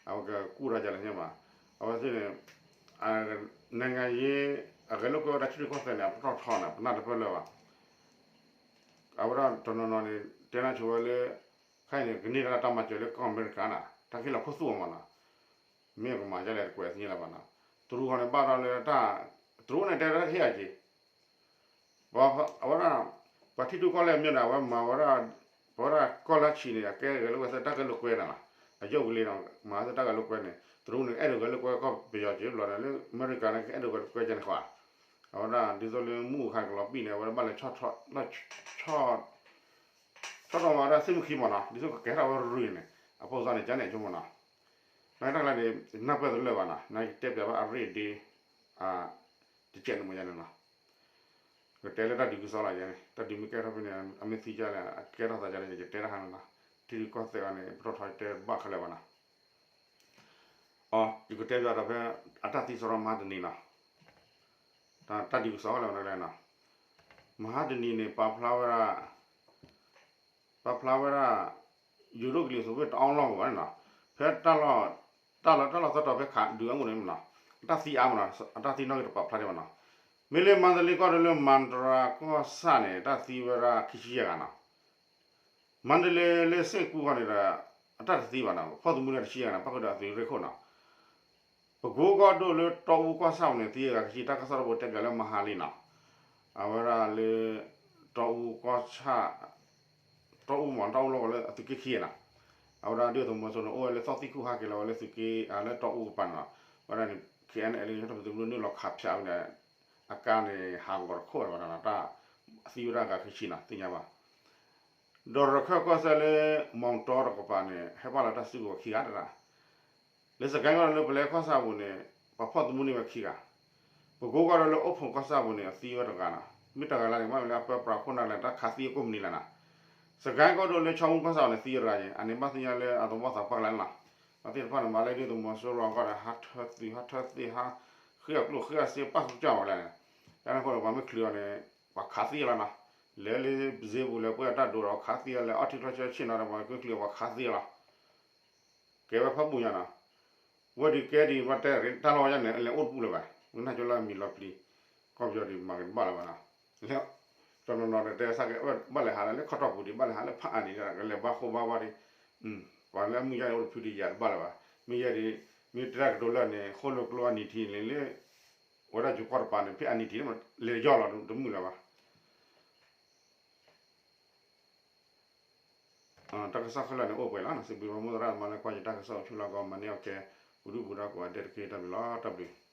အဝဲကကူၣ်ထီၣ်ယဲလဲၣ်ညါဘၣ် အဝဲသ့ၣ်န့ၣ် နိုင်ငံရေး အဂဲၤလိာ်ကွဲဝဲဒၣ်ထံရူၢ်ကီၢ်သဲးန့ၣ် အပတီၢ်ထီန့ၣ် ပနၢ်တပၢၢ်လၢၤဘၣ် အဝဲဒၣ်တနီၤနီၤန့ၣ် တဲနၢ်ဆိဝဲလၢ ခဲအံၤန့ၣ် ကန့ၢ်တၢ်တၢ်မၤစၢၤလၢကီၢ်အမဲရကၤနီၤ တၢ်က့ၢ်လီၤခိၣ်သူၣ်အီၤမးနီၤ မ့ၢ်ကမၤဒ်လဲၣ်တကွဲးသ့ၣ်ညါလၢၤဘၣ်နီၤ တရူးဃီန့ၣ်ဘၣ်ထီၣ်လၢတၢ် တရူးန့ၣ်တဲလၢဟ့ၣ်အက့ၤ အဝဲဒၣ် ပှၤထံဒိၣ်ကီၢ်လဲၢ်အမျိုးန့ၣ် အဝဲမၤဝဲဒၣ် ပဝဲဒၣ်ကီၢ်လၢဆံးန့ၣ် အကဲဂဲၤလိာ်ကွဲသ့ၣ်တၢ်ဂဲၤလိာ်ကွဲန့ၣ်လီၤ အယိၣ်ကလံၤနီၤ မၤသ့ၣ်တၢ်ဂဲၤလိာ်ကွဲန့ၣ် တရူးန့ၣ် အဲၣ်ဒိးဂဲၤလိာ်ကွဲကီၢ်ပယီၤက့ၤဘျီန့ၣ် လၢအမဲရကၤန့ၣ် အဲၣ်ဒိးဂဲၤလိာ်ကွဲကန့ၣ်ဃီ အဝဲဒၣ်ဒ်သိးလၢမုၢ်အိၣ်ခါကလီၤပံာ်န့ၣ် အဝဲဒၣ်ဘၣ်လဲၤ ဆီၣ် ဆီၣ်ထီၣ်မၤဝဲဒၣ်သ့ၣ်မုၢ်ခံမးနီၤ ဒ်သိးကကဲထီၣ်ဝဲရူၤန့ၣ် အဖိသၣ်န့ၣ် ကန့ၣ်အဆိကမိၣ်နီၤ နတၢ်ကျါန့ၣ် နၢ်ပၢၢ်တလၢာ်ဘၣ်နီၤ နကတဲပျးဘၣ်အရ့ၣ်ဒ့ တကဲးန့ၣ်မ့ၢ်ယါန့ၣ်နီၤ ကတဲလၢတၢ်ဒုးကစီၣ်လီၤယဲန့ၣ် တၢ်ဒုးမ့ၢ်ကဲထီၣ်ဖဲန့ၣ် အမ့ၢ်သံကလဲၣ် အကဲထီၣ်သးကလဲၣ် ယတဲတၢ်ဟါန့ၣ်နီၤ ထံရူၢ်ကီၢ်သဲးအံၤန့ၣ် ပတီၢ်ထီတဲဘၣ်ခဲလၢာ်ဘၣ်နီၤ အ ယကတဲပျးဒီးဖဲ အတၢ်သံစရီမဟါတနံၤနီၤ တၢ်ဒုးကစီၣ်လီၤနလဲၣ်နီၤ မဟါတနံၤန့ၣ် ပာ်ဖျါဝဲဒၣ် ပာ်ဖျါဝဲဒၣ် ယိၤဒိၣ်ကလံၤစိးဘ့ၣ်တအီလီၢ်ကဝီၤန့ၣ်နီၤ, ဖဲတၢ်လီၢ် တၢ်လီၢ်တၢ်လီၢ်သီတီၤ ဖဲခးဒုးအါမူၣ်န့ၣ်နီၤ, အတၢ်သံအါမးနီၤ, အတၢ်သံနီၣ်ဂံၢ်တပာ်ဖျါဒံးဘၣ်နီၤ. မ့ၢ်လၢမန္တလေးကီၢ်ဒိၣ်လၢ မန္တရၢကီၢ်ဆၣ်န့ၣ် တၢ်သံဝဲဒၣ်ခံဆံယဲၢ်ဂၤနီၤ. မန္တလေးလၢစ့ၣ်ကူၣ်ခီန့ၣ်ဒီး အတၢ်တသံဘၣ်နီၤ, ဖီၣ်သမူန့ၣ်တဆံယဲၢ်ဂၤနီၤ, ဖီၣ်ဃုာ်ဒီးအသုးရ့ၣ်ခိၣ်နီၤ. ပကိကီၢ်ဒိၣ်လၢတီအူကီၢ်ဆၣ်ပူၤန့ၣ် သံအဂၤခံဆံ တၢ်ကစီၣ်တဘိတဲပၠးလၢမဟါလံနီၤ, အဝဲဒၣ်လၢ တီအူကီၢ်ဆၣ် တီအူမး တီအူလီၢ်ကဝီၤလၢအသုးက့ခံဂၤနီၤ, အဝဲဒၣ်ဒုၣ်ဒါသုးမီၤစိရိၤန့ၣ် အိၣ်ဝဲလၢသီၣ်သံၣ်ခူၣ်ဟါက့ၤလီၤဝဲလၢသုးက့ လၢတီအူကပၤန့ၣ်နီၤ, ဝဲဒၣ်န့ၣ် ခ့ၣ်အဲၣ်အဲၣ်လၢ ထီၣ်ပသုးမုၢ်ဒိၣ်နုာ်လီၤခးဖၠးဝဲန့ၣ် အကါန့ၣ် ဟးဂီၤတခိၣ်ဝဲဒၣ်နီၤ, တၢ်သံဝဲဒၣ်အဂၤခံဆံနီၤ သ့ၣ်ညါဘၣ်. ဒီးရခၢၣ်ကီၢ်စဲၣ်လၢ မီတီတကပၤန့ၣ် ဟဲပာ်လီၤတၢ်စုကဝဲၤခံဂၤတဂၤ လၢစကဲကီၢ်ဒိၣ်လၢပလဲကီၢ်ဆၣ်ပူၤန့ၣ် ပှၤဖီၣ်သမူန့ၢ်ဝဲခံဂၤ, ပကိကီၢ်ဒိၣ်လၢအိၣ်ဖှိၣ်ကီၢ်ဆၣ်ပူၤန့ၣ် အသံဝဲတဂၤနီၤ, မ့ၢ်တဂၤလၢန့ၣ် ဘၣ်မနုၤလၢအပၢပြးခိၣ်နၢ်လဲၣ် တၢ်ခးသံအကိၣ်မနုၤလဲၣ်နီၤ. စကဲကီၢ်ဒိၣ်လၢခၠီမူကီၢ်ဆၣ်ပူၤန့ၣ် သံဝဲတဂၤအံၤ အန့ၣ်ဘၣ်သ့ၣ်ညါလၢအသဝီသးပှၢ်ကလဲၣ်နီၤ, ဘၣ်သ့ၣ်တဖၣ်န့ၣ် မၤလၢဒုၣ်ဒါသုးမီၤစိရိၤအဂီၢ်ဒီး ဟးထၢသုး ဟးထၢသ့ၣ် ဟးဃ့အကျိၣ်ဃ့အစ့ ပၣ်ဃုာ်ကၢ်ဝဲလဲၣ်န့ၣ်, တၢ်န့ၣ်အဃိဒီး ပှၤမ့ၢ်ချုးအီၤန့ၣ် ပှၤခးသံလီၤနီၤ, လဲၤလၢစ့ပူၤလဲၤပှဲၤအတၢ်ဒိးဒီးခးသံလီၤ လဲၤအီထံချီဆၢဆ့ၣ်နီၤဒီး ပှၤကချုးအီၤပှၤခးသံလီၤ ကဲဝဲဖးပူၤညါနီၤ, ဝဲဒုးကဲဒံး ဘၣ်တဲတၢ်လီၢ်ဝဲညါန့ၣ် အလဲၤအိၣ်တပူၤလၢၤဘၣ်, ဝဲနၢ်ကၠိလၢအမံၤလီၤပျံၤ, ကီၢ်ပယီၤဒုးမၤက့ၤတဘၣ်လၢၤဘၣ်နီၤ, လၢ တနီၤနီၤဒီးတဲဆၣ်ကဲ ဘၣ်လဲၤဟးလၢခီၣ်ထီၣ်ပူၤဒံး ဘၣ်လဲၤဟးလၢဖးအါနံၤဒၣ် ကလဲၤဘါဃိဘါဝါဒံး, ပှၤလၢအမုၢ်ယါန့ၣ် အိၣ်တဖုဒံးယၤတဘၣ်လၢၤဘၣ်, မ့ၢ်ယဲဒံး မ့ၢ်တဲတၢ်ကတိၤလၢန့ၣ် ဃိၣ်လိာ်ကျိအနံၤထံးန့ၣ်လၢ ဝဲဒၣ်ယိၤကီၢ်တပၤန့ၣ် ဖဲအနံၤထံးန့ၣ် လဲၤယီၢ်လီၤတမုာ်လၢၤဘၣ်. တၢ်ကစီၣ်ခဲလၢာ်န့ၣ်အိၣ်ပှဲၤလီၤ. စံးဘျုးပှၤမုၢ်သရၣ်သမါလၢကွၢ်ယတၢ်ကစီၣ်အိၣ်ဆူၣ်လီၢ်ကီၢ် မၤန့ၢ်အီၣ်ကဲ ပူၤဒုၣ်ပူၤဒါကိးဂၤဒဲးတက့ၢ်. တၢ်ဘျုးလီၤ. တၢ်ဘျုး